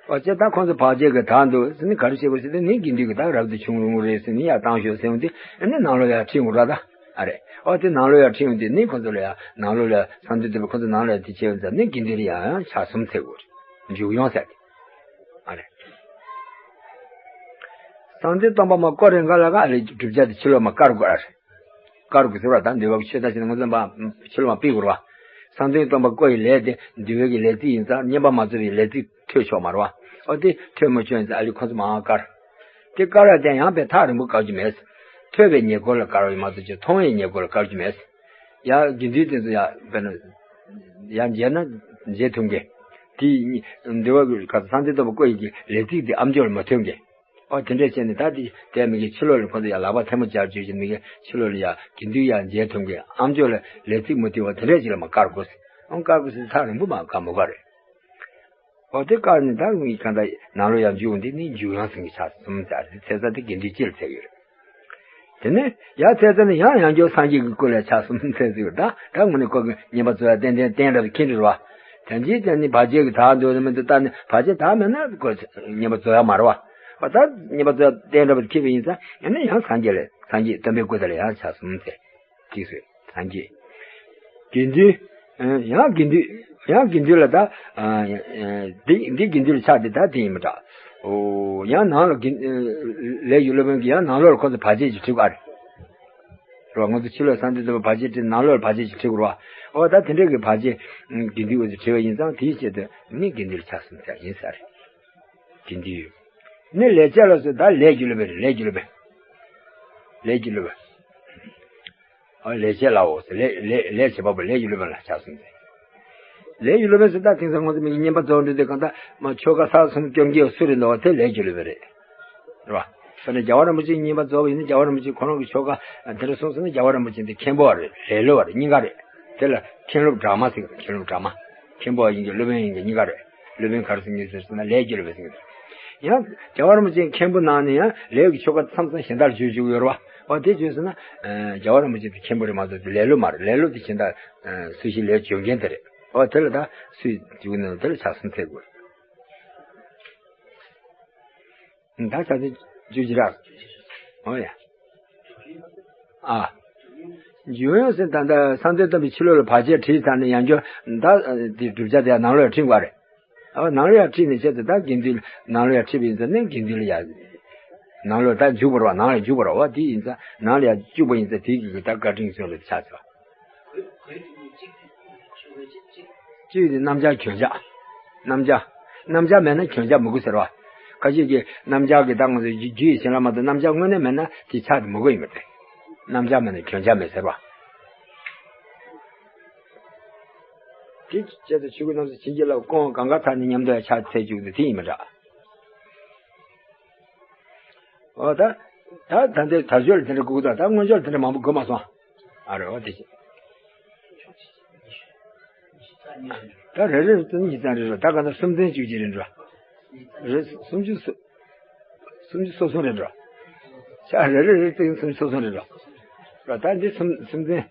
ཨོ་ཅེ་ད་ཁོང་ཚོ་བར་ཆད་ཀྱིས་དག་འདུག་ཟེར་ནས་ག་རེ་བྱེད་དགོས་ཟེར་ཏེ་ནི་དགེ་འདུན་གྱིས་ད་རབ་ཏུ་བྱུང་རུང་རེད་ཟེར་ནས་ཡར་བཏང་ཤོག་ཟེར་འོང་དུས་ཨ་ནི་ནང་ལོགས་ཡར་ཁྲིད་འོང་ར་ད། ཨ་རེད། ཨོ་དེ་ནང་ལོགས་ཡར་ཁྲིད་འོང་དུས་ནི་ཁོང་ཚོ་ལ་ཡར་ནང་ལོགས་ལ་གསང་བདེ་སྟོན་པས་ཁོང་ཚོ་ནང་ལ་ཡར་དེ་བྱས་འོང་ཙང་ནི་དགེ་འདུན་ལ་ཡང་ཕྱག་གསུམ་འཚལ་དགོས་རེད། མཇུག་ཡོང་ཟེར་ཏེ། ཨ་རེད། གསང་བདེ་སྟོན་པ་མར་བསྐོར་རན་ག་ལ་ག་ཨ་རེ་བསྒྲུབ་བྱ་དེ་ཕྱི་ལོགས་མར་བཀར་དགོས་ཨ་རེད། བཀར་དགོས་ཟེར་བ་དང་འདུལ་བ་གི་ཆོས་ད་ཕྱི་ནང་ངོ་ཚ་བ་ཕྱི་ལོགས་མར་ཕུད་དགོས་རེད་བ། གསང་བདེ་སྟོན་པ་བསྐོར་ཡི་ལས་དེ་འདུལ་བའི་གི་ལས་ཚིག་ཡིན་ཙང་བསྙེན་པ་མ་རྫོགས་པའི་ལས་ཚིག་ཐོས་ཆོག་མ་རེད་བ། ཨོ་དེ་ཐོས་མ་ཆོག་ཡིན་ཙང་ཨ་ལི་ཁོ་ཚོ་མར་བཀར། དེ་བཀར་ཡ་དེ་ཡང་དཔེ་ཐག་རིང་པོ་བཀར་རྒྱུ་མེད། ཐོས་པའི་ཉེ་འཁོར་ལ་བཀར་བ་ཡིན་མ་གཏོགས་ཅིག་མཐོང་བའི་ཉེ་འཁོར་ལ་བཀར་རྒྱུ་མེད། ཡ་དགེ་འདུན་དེ་ཚོ་ཡ་དཔེར་ན། ཡ་མཇལ་ན་མཇལ་ཐུབ་མཁན། དེ་གཉིས་འདུལ་བ་གི་ཁ་གསང་བདེ་སྟོན་པ་བསྐོར་ཡི་གི་ལས་ཚིག་དེ་ཨ་མཆོག་ལ་མ་ཐོན་མཁན། ཨོ་དེ་འདྲས་བྱས་ནས་ད་དེ་དེ་མི་གི་ཕྱི་ལོགས་ལ་ཁོ་ཚོ་ཡ་ལག་པ་ཐལ་མོ་སྦྱར་བྱོས་བྱས་མི་གི་ཕྱི་ལོགས་ལ་ཡ་དགེ་འདུན་ཡ་མཇལ་ཐུབ་མཁན་ཨ་མཆོག་ལ་ལས་ཚིག་མ་ཐོན་པ་དེ་འདྲས་ཅིག་ལ་མར་བཀར་དགོས། ཨོ་བཀར་དགོས་ཟེར་ཐག་རིང་པོ་མར་བཀར་མ་དགོས་རེད། འོ་དེ་བཀག་ནས་ད་ངས་གང་ལྟར་ནང་ལོགས་ཡར་འཇུག་འདི་ནི་འཇུག་ཡང་ཟེར་གྱི་ཆ་གསུམ་ཟེར། དེ་ཚེ་ས་དེ་དགེ་འདུན་སྤྱི་ལ་ཚད་ཡོད་རེད། དེ་ནས་ཡར་ཚེ་ས་ནི་ཡང་ཡང་སྐྱོར་སངས་རྒྱས་ཀྱི་སྐུ་ལ་ཆ་གསུམ་ཚད་ཡོད། ད་ད་དངོས་གནས་ཁོ་གི་བསྙེན་པར་རྫོགས་ཡ་ཏན་ཏན་གཏན་རབ་ཀྱི་འཁྱེར་འགྲོ་ར་བ། དེ་འཇིག་ཀྱང་ནི་བར་ཆད་ཀྱི་དག་འདོད་ནི་མི་འདུག་ད་ནི་བར་ཆད་དག་མེད་ན་ཁོ་བསྙེན་པར་རྫོགས་ཡ་མ་རེད་བ། འོ་ད་བསྙེན་པར་རྫོགས་ཡ་གཏན་རབ་ཀྱི་འཁྱེར་བ་ཡིན་ཙང་ཡང་ན་ཡང་སངས་རྒྱས་ལ་སངས་རྒྱས་སྟོན་པའི་སྐུ་དེ་ལ་ཡང་ཆ་གསུམ་ཚད། ཅིག་སོས་སངས་རྒྱས། དགེ་འདུན། ཡང་དགེ་འདུན། ཡང་དགེ་འདུན་ལ་ད། འདི་འདི་དགེ་འདུན་ལ་ཆགས་ཏེ་ད་དེ་ཡིན་མི་འདྲ། འོ་ཡང་ནང་ལ་དགེ་ལས་ཀྱི་སློབ་དཔོན་གྱིས་ཡང་ནང་ལོགས་ལ་ཁོ་ཚོ་བར་ཆད་ཅིག་བྲིས་པ་རེད། རེད་བ། ང་ཚོ་ཕྱི་ལོགས་སངས་རྒྱས་སྟོན་པ་བར་ཆད་བྲིས་ནང་ལོགས་ལ་བར་ཆད་ཅིག་བྲིས་པ་རེད་བ། འོ་ད་དེ་འདྲ་གི་བར་ཆད་དགེ་འདུན་འོ་ཚོས་བྲིས་པ་ཡིན་ཙང་དེའི་ཆེད་དུ་ནི་དགེ་འདུན་ལ་ཆགས་སོང་ཟེར་ཡིན་ས་རེད། དགེ་འདུན་ནི་ལས་བྱེད་ལ་སོགས་ད་ལས་ཀྱི་སློབ་དཔོན་རེད། ལས་ཀྱི་སློབ་དཔོན། ལས་ཀྱི་སློབ་དཔོན། ཨ་ལས་བྱེད་ལའོ་ཟེར། ལས་ལས་ལས་བྱེད་པ་པོ་ལས་ཀྱི་སློབ་དཔོན་ལ་ཆགས་སོང་ཟེར། ལས་ཀྱི་སློབ་དཔོན་ཟེར་ད་དེང་སང་ང་ཚོ་མི་གི་བསྙེན་པར་རྫོགས་འགྲོ་དུས་གང་ལྟར་མ་ཆོ་ག་ས་གསུམ་སྐྱོར་མཁན་སུ་རེད་འདུག་བ། དེ་ལས་ཀྱི་སློབ་དཔོན་རེད། རེད་བ། དཔེར་ན་རྒྱལ་བ་རིན་པོ་ཆེ་བསྙེན་པར་རྫོགས་པ་ཡིན་ན་རྒྱལ་བ་རིན་པོ་ཆེ་ཁོ་རང་གི་ཆོ་ག་དེ་འདྲ་གསུངས་སོང་ན་རྒྱལ་བ་རིན་པོ་ཆེ་དེ་མཁན་པོ་བ་རེད། ལས་སློབ་བ་རེད། གཉིས་ཀ་རེད། དེ་ལ་མཁན་སློབ་སྦྲགས་མ་ཟེར་གི་རེད། མཁན་སློབ་སྦྲགས་མ། མཁན་པོ་བ་ཡིན་གྱི་སློབ་དཔོན་ཡིན་གྱི་གཉིས་ཀ་རེད། སློབ་དཔོན་ག་རེ་ཟེར་གྱི་ཟེར་ན་ལས་ཀྱི་སློབ་དཔོན་ཟེར་གྱི་རེད། ཡང་རྒྱལ་བ་རིན་པོ་ཆེ་མཁན་པོ་གནང་ནས་ཡང་ལས་ཀྱི་ཆོ་ག་མཚམས་མཚམས་གཞན་དག་བརྗོད་བཅུག་ཡོད་རེད་བ། འོ་དེ་བརྗོད་སོང་ན། རྒྱལ་བ་རིན་པོ་ཆེ་དེ་མཁན་པོ་རེད་མ་གཏོགས་དེ་ལས་སློབ་མ་རེད། ལས་སློབ་དེ་གཞན་དག་སུ་ཞིག་ལས་བྱོན་མཁན་དེ་རེད། འོ་དེ་ལ་ད་སུས་བཅུག་ན་དེ་ལ་ཆགས་སོང་ཚེ་དགོས། ད་ཆ་ཚེ་བཅུ་གཅིག་རག་འོ་ཡ། ཨ། འཇུག་ཡང་ཟེར་ད་ལྟ་སངས་རྒྱས་བསྟན་པའི་ཕྱི་ལོགས་ལ་བར་ཆད་བྲིས་ཚར་ནས་ཡང་བསྐྱར་ད་དེ་བསྒྲུབ་བྱ་དེ་ནང་ལོགས་ལ་ཁྲིད་དགོས་རེད། ཨ་ནང་ལོགས་ལ་ཁྲིད་ནས་བྱས་ཏེ་ད་དགེ་འདུན་ནང་ལོགས་ལ་ཁྲིད་པ་ཡིན་ཙང་ནི་དགེ་འདུན་ལ་ཡ། ནང་ལོགས་ད་འཇུག་པ་རེད་བ། ནང་ལ་འཇུག་པ་རེད་བ། དེ་ཡིན་ཙང་ནང་ལ་ཡ་བཅུག་པ་ཡིན་ཙང་དེ་གི་གི་ད་བཀའ་དྲིན་གསུམ་ལ་ཆགས་ཚར། གཅིག་དེ་རྣམ་གཞག་གྱོན་ཆ། རྣམ་གཞག་རྣམ་གཞག་མེད་ན་གྱོན་ཆ་མི་དགོས་ཟེར་བ། ཁ་ཤས་ཀྱིས་རྣམ་གཞག་གི་ད་ང་ཚོ་རྒྱུ་རྒྱུ་ཡི་བྱིན་རླབས་མ་གཏོགས་རྣམ་གཞག་དངོས་གནས་མེད་ན་དེ་ཆ་དེ་མི་དགོས་ཡིན་པ་རེད། རྣམ་གཞག་མེད་ན་གྱོན་ཆ་མེད་ཟེར་བ། དེ་བྱས་ཏེ་ཆོས་སྐུ་རྣམ་གསུམ་བྱིན་གྱིས་བརླབས་སྐུ་གང་ག་ཐད་ནས་མཉམ་དུ་ཆ་ཚད་བཅུག་ནས་དེ་ཡིན་པ་འདྲ། འོ་ད། ད་ད་འདི་དལ་འབྱོར་ལ་དེ་འདྲ་དགོས་ཀྱི་འདུག་ད་མངོན་ཤེས་ལ་དེ་འདྲ་མང་པོ་དགོས་མ་སོང་། ཨ་རེ་བ་དེ་བཞིན། ད་རེ་རེ་རེ་ཙམ་གཉིས་ཙམ་རེ་རེ་ད་ག་ན་སུམ་ཚན་བཅུ་གཅིག་རེ་འགྲོ། རེ་སུམ་ཅུ་སོ་སུམ་ཅུ་སོ་གསུམ་རེ་འགྲོ། ཤ་རེ་རེ་རེ་ཙམ་སུམ་ཅུ་སོ་གསུམ་རེ་འགྲོ། ར་ད་འདི་སུམ་སུམ་ཚན་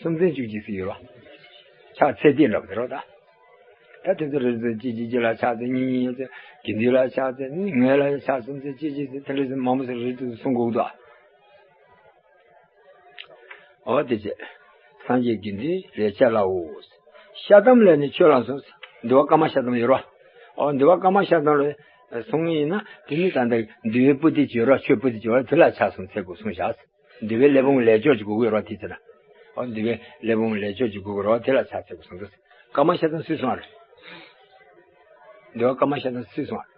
སུམ་ཚན་བཅུ་གཅིག་ཟེར་ཡོད་རོ། ཕྱག་ཚད་ལྡན་འདྲ་པོ་དེ་རོ་ད། ད་དེ་ཚོ་རེ་རེ་ཚོ་གཅིག་གཅིག་གཅིག་ལ་ཕྱག་ཚད་གཉིས་གཉིས་ཚད་དགེ་འདུན་ལ་ཕྱག་ཚད་ངོས་ལ་ཕྱག་གསུམ་ཚད་གཅིག་གཅིག་ཚད་དེ་འདྲ་ཚོ་མང་པོ་ཚོ་རེ་རེ་ཚོ་གསུང་དགོས་འདུག་འོ་དེ་བྱས། སངས་རྒྱས་དགེ་འདུན་ལས་བྱེད་ལའོ། ཤ་ཏམ་ལས་ནི་ཆོས་ལ་སོགས། འདུལ་བ་བཀའ་མ་ཤ་ཏམ་ཡོད་རོ། འོ་འདུལ་བ་བཀའ་མ་ཤ་ཏམ་ལ་སོང་ཡིན་ན་དེ་ནི་ད་ལྟ་འདུལ་བའི་པོ་ཏི་བྱོས་རོ། ཆོས་པོ་ཏི་བྱོས་རོ། དེ་ལ་ཕྱག་གསུམ་ཚད་དགོས་གསུངས་བཞག་འདུལ་བའི་ཀླད་པ་ལས་སྐྱོར་གྱི་དགོས་ཀྱི་ཡོད་རེད་བ་དེ་ཚེ་ན། ཨོ་འདུལ་བའི་ཀླད་པ་ལས་སྐྱོར་གྱི་དགོས་ཀྱི་རེད་བ་དེ་ལ་ཕྱག་འཚལ་དགོས་གསུངས་འདུག་བཀའ་མ་ཤ་ཏམ་སུས་གསུངས་པ་རེད། འདུལ་བ་བཀའ་མ་ཤ་ཏམ་སུས་གསུངས་པ་རེད།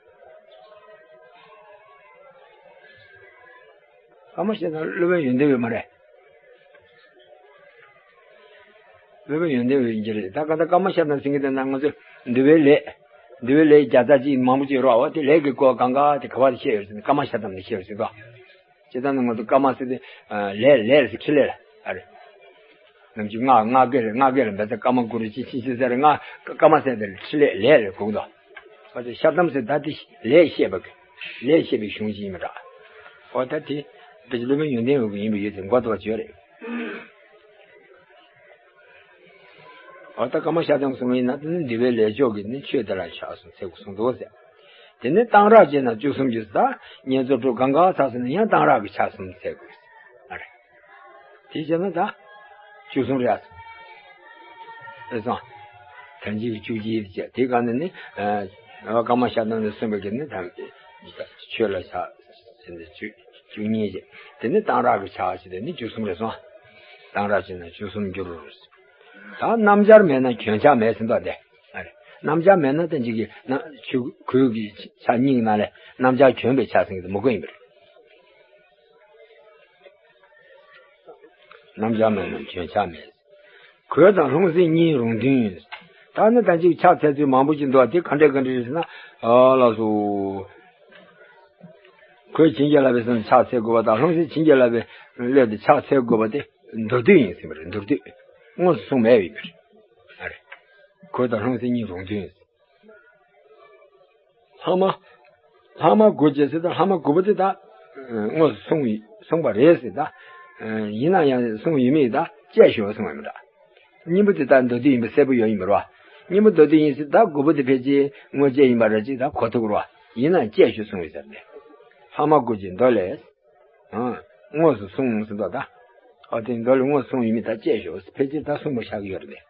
བཀའ་མ་ཤ་ཏམ་སློབ་དཔོན་ཡོན་ཏན་འོད་མ་རེད། སློབ་དཔོན་ཡོན་ཏན་འོད་ཡིན་གྱི་རེད། ད་ག་ད་བཀའ་མ་ཤ་ཏམ་ཟེར་གྱི་འདུག་ན་ང་ཚོས་འདུལ་བའི་ལས། འདུལ་བའི་ལས་བརྒྱ་རྩ་གཅིག་མང་པོ་ཅིག་ཡོད་རེད་བ། དེ་ལས་ཀྱི་སྐོར་གང་ག་དེ་ག་བ་དེ་བཤད་ཡོད་ཟེར་ན་བཀའ་མ་ཤ་ཏམ་ནས་བཤད་ཡོད་ཟེར་གོ། སྤྱིར་བཏང་ནི་ང་ཚོ་བཀའ་མ་ཟེར་ཏེ། ལས་ལས་ཟེར་ཕྲིན་ལས་ལ་ཨ་རེད། ནམ་རྒྱུན་སྔགས་སྔགས་སྐད་ལ་སྔགས་སྐད་ལ་འབད་ཚེ་ཀརྨ་གུ་རུ་ཅི་ཕྱིན་ཅི་ཟེར་སྔགས་བཀའ་མ་ཟེར་ཏེ་ཕྲིན་ལས་ལས་ལ་གོ་གི་འདུག་འོ་དེ་ཤ་ཏམ་ཟེར་ད་དེ་ལས་བཤད་པ་གི་ལས་བཤད་པའི་གཞུང་ཅིག་ཡིན་པ་འདྲ། འོ་ད་དེ་དཔེ་ཆ་སློབ་དཔོན་ཡོན་ཏན་འོད་ཀྱི་ཡིན་པ་ཡོད་ཚེ་མགོ་ཐོག་བརྗོད་རེད། འོ་ད་བཀའ་མ་ཤ་ཏམ་གསུངས་པ་ཡིན་ན་དེ་ནི་འདུལ་བའི་ལས་ཆོག་གི་ནི་ཆོས་དེ་ལ་ཕྱག་གསུམ་འཚལ་དགོས་གསུངས་འདུག་ཟེར། དེ་ནས་གཏང་རག་བྱས་ན་བཅུ་གསུམ་གྱི་ཟླ་བསྙེན་རྫོགས་གྲུབ་གང་ག་ཚར་སོང་ན་ཡང་གཏང་རག་གི་ཕྱག་གསུམ་འཚལ་དགོས་ཟེར། ཨ་རེ། དེ་བྱས་ན་ད་བཅུ་གསུམ་རེད་ཨ། རེད་སོང་། ཐལ་འགྱུར་བཅུ་གཅིག་བྱས་དེ་ག་ནས་ནི། བཀའ་མ་ཤ་ཏམ་ནས་གསུངས་པའི་གི་ནི་ད་ཆོས་ལ་ཕྱག་ཟེར་ནས་བཅུ་བཅུ་གཉིས་བྱས། དེ་ནི་གཏང་རག་གི་ཕྱག་བྱས་དེ་ནི་བཅུ་གསུམ་རེད་སོང་། གཏང་རག་བྱས་ན་བཅུ་གསུམ་འགྱུར། ད་རྣམ་སྦྱར་མེད་ན་གྱོན་ཆ་མེད་ཟེར་འདུག་སྟེ། ཨ་རེ། རྣམ་སྦྱར་མེད་ན་ད་ཅིག་གི་ན་ཆུ་གོས་ཀྱི་ཆ་སྙིང་ནང་ལས་རྣམ་སྦྱར་གྱོན་པའི་ཆ་ཟེར་གྱི་མི་དགོས་ཡིན་པ་རེད། རྣམ་སྦྱར་མེད་ན་གྱོན་ཆ་མེད། གོས་དང་ལྷུང་བཟེད་གཉིས་རུང་མཐུན། ད་ནི་ད་ཅིག་ཕྱག་འཚལ་ཚུལ་མང་པོ་ཅིག་འདུག་པ་དེ་ག་འདྲ་ག་འདྲ་རེད་ཟེར་ན། ཨ་ལགས་སོ། གོས་བྱིན་གྱིས་བརླབས་པའི་སོགས་ཕྱག་འཚལ་དགོས་པ་དང་ལྷུང་བཟེད་བྱིན་གྱིས་བརླབས་པའི་སླད་དུ་ཕྱག་འཚལ་དགོས་པ་དེ་མདོར་བསྡུས་ཡིན་ཟེར་བ་རེད། མདོར་བསྡུས། དངོས་སུ་གསུངས་མེད་པའི་བར། ཨ་རེ། གོས་དང་ལྷུང་བཟེད་གཉིས་རུང་མཐུན། ལྷག་མ། ལྷག་མ་དགུ་བྱས་ཟེར་ད་ལྷག་མ་དགུ་པོ་དེ་ད་དངོས་སུ་གསུངས་ཡི་གསུངས་པ་རེད་ཟེར་ད། ཡིན་ན་ཡང་གསུངས་ཡོད་མེད་ད་དཔྱད་ཞུ་གསུངས་པ་མི་འདྲ། གཉིས་པོ་དེ་ད་མདོ་སྡེ་ཡིན་པ་གསལ་པོ་ཡོད་ཡིན་པ་རེད་བ། གཉིས་པོ་མདོ་སྡེ་ཡིན་ཟེར་ད་དགུ་པོ་དེ་ཕལ་ཆེར་དངོས་བཅས་ཡིན་པ་རེད་ཅེས་ད་གོ་ཐུབ་ཀྱི་རེད་བ། ཡིན་ན་དཔྱད་ཞུ་གསུངས་ཡོད་ཟེར་ཏེ། ལྷག་མ་དགུ་བྱས་མདོ་ལས། དངོས་སུ་གསུངས་ཟེར་མདོ་ད། ཨོ་དེ་མདོ་ལས་དངོས་སུ་གསུངས་ཡོད་མེད་ད་དཔྱད་ཞུ་ཕལ་ཆེར་ད་གསུངས་པ་ཆགས་ཀྱི་ཡོད་རེད།